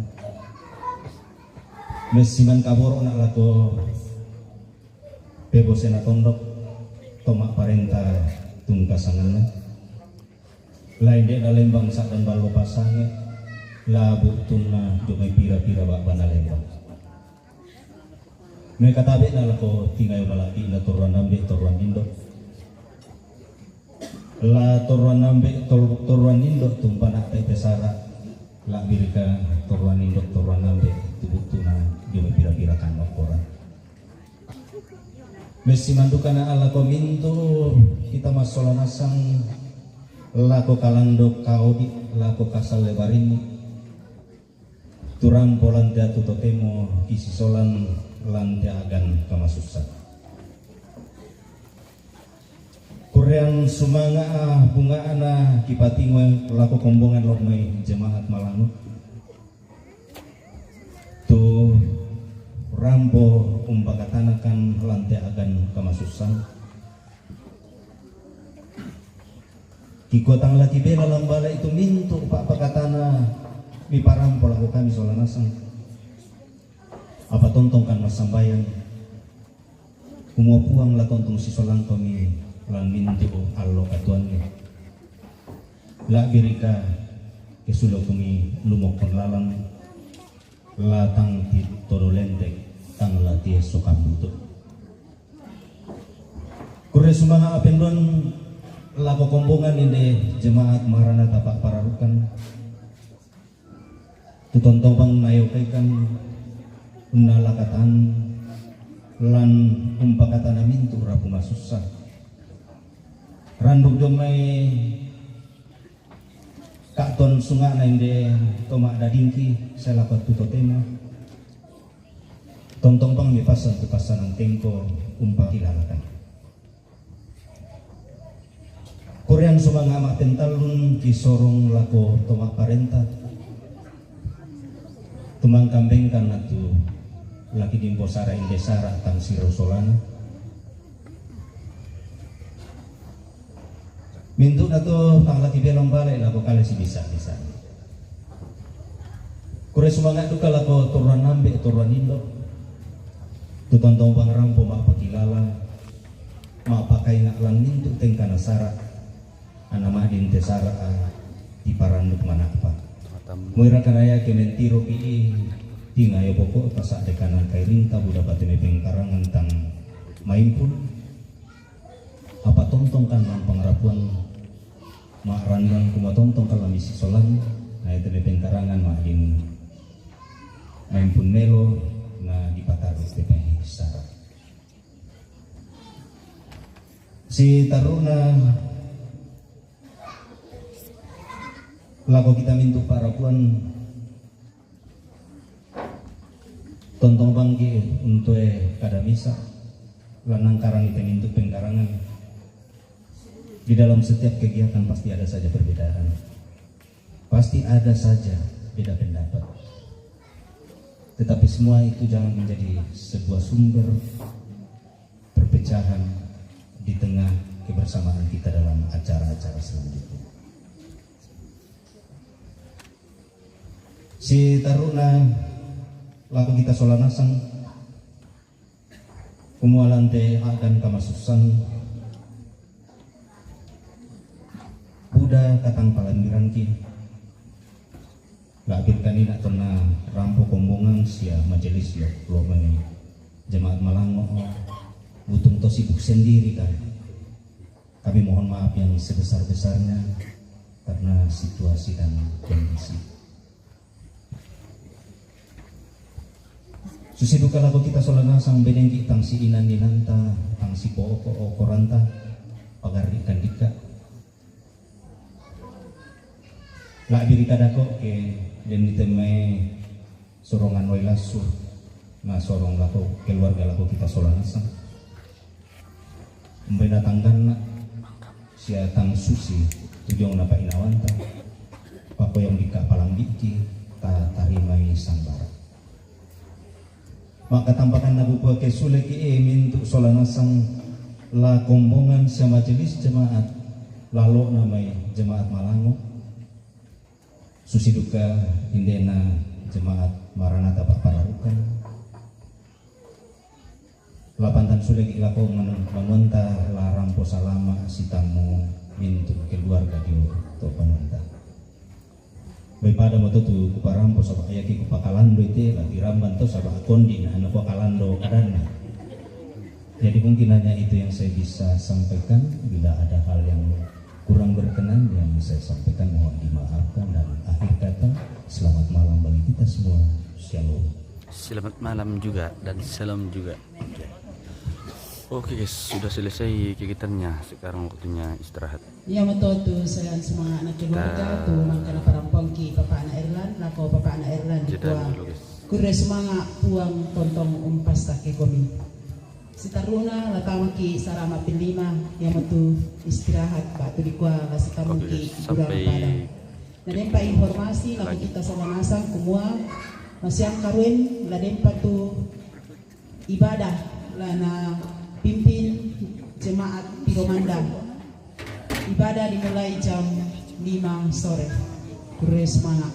Messiman kaboro'na lako pebosena tondok, tomak parenta tungkasanganna. La indena lembang sa'dan ballo pasange, la buttunna jomai pira-pira ba'bana lembang. Mekatabe'na lako tingayo mala'bi'na torroan ambe' torroan indo'. La torroan ambe' tor-, torroan indo' tumpana te pesara, la'birika torroan indo' torroan ambe' tu buttuna jomai pira-pira kanno korang. Messi mandukana lako mintu' kita massola nasang lako kalando kaodi lako kasalle barinni. Turampo lan te atu totemo kisisolan lan te agan kamasussan. Kurrean sumanga'a bunga'na kipatingoe lako kombongan lo mai jemaat Malango. Tu rampo umpakatanakan lan te agan kamasussan. Kikuatang laki bela lambala itu mintu' pa'pakatana miparampo lako kami sola nasang. Apa tontong kan masambayang, kumua puang la tontong sisolang kami lan mintu allo katuanni. La birika kesulo kumi lumokkon lalang, la tang ti todo lentek, tang la tie sokambutu. Kure sumanga apenduan lako kombongan inde jemaat Maranatha Pak Pararukan. Tutontong bang nayo kaikan unna lakatan lan umpakatana mintu rapu masussa. Randuk domai Kak ton sungana inde toma dadingki selapa tutotema. Tontong bang mi pasang tu pasanang tengko umpaki lalakan. Korean sumanga ma pentallun ki sorong lako toma parenta. Tumang kambengkan natu laki dimbo sara inde sara tang siro solana. Mintu natu tang laki belang bale lako kale si bisa-bisa. Kure sumanga duka lako toruan nambe toruan indo. Tutontong bang rampo ma pakilala, ma pakainga lan mintu tengkana sara. Ana madin te sara a ti paranduk manapa. Muira kanaya ke mentiro ki i tingayo poko tasa dekana kairinta buda patene pengkarangan tang maimpun. Apa tontong kan lan pangarapuan ma randang kuma tontong kan lamisi solan. Na itu ne pengkarangan ma in maimpun melo na dipataru te sara. Si taruna lako kita mintu parapuan. Tontong bangki untue kada misa lanang karang ite mintu pengkarangan. Di dalam setiap kegiatan pasti ada saja perbedaan, pasti ada saja beda pendapat. Tetapi semua itu jangan menjadi sebuah sumber perpecahan di tengah kebersamaan kita dalam acara-acara selanjutnya. Si taruna lako kita sola nasang. Kumualante akan kamasusang. Buda katang palambiranki. Labir kanina tona rampo kombongan sia majelis lo lo mai jemaat Malango. Butung to sibuk sendiri kan. Kami mohon maaf yang sebesar-besarnya karena situasi dan kondisi. Susi duka lako kita sola nasang benengki tang si inan ninanta, tang si pooko okoranta, pagarri kandika. Lak diri kadako ke den ditemai sorongan wai lasu na sorong lako keluarga lako kita sola nasang. Umbai na tangganna sia tang susi tujong na painawanta. Pakoyong dika palambiki ta tarimai sambara. Maka tampakan na bupua ke suleki e mintu sola nasang la kombongan sia majelis jemaat lalo na mai jemaat Malango. Susi duka indena jemaat Maranatha Pak Pararukan. Lapantan suleki lako manuanta la rampo salama sitamu mintu keluarga dio to panuanta. Bai pada moto tu kuparampo saba ayaki kupakalando ite la diramban to saba kondi na anu kupakalando kadanna. Jadi mungkin hanya itu yang saya bisa sampaikan. Bila ada hal yang kurang berkenan yang saya sampaikan mohon dimaafkan dan akhir kata selamat malam bagi kita semua. Shalom. Selamat malam juga dan shalom juga. Oke. Oke guys, sudah selesai kegiatannya. Sekarang waktunya istirahat. Iya moto tu sayang sumanga na keluarga tu mangkana parampongki papana Erlan lako papana Erlan di kua. Kure sumanga puang tontong umpas take komi. Sitaruna la tamaki sarama pilima, iya motu istirahat batu di kua la sitamuki gudang padang. Na dempa informasi lako kita sola nasang kumua masiang karuen la dempa tu ibadah la na pimpin jemaat Piromanda. Ibadah dimulai jam lima sore. Kure sumanga.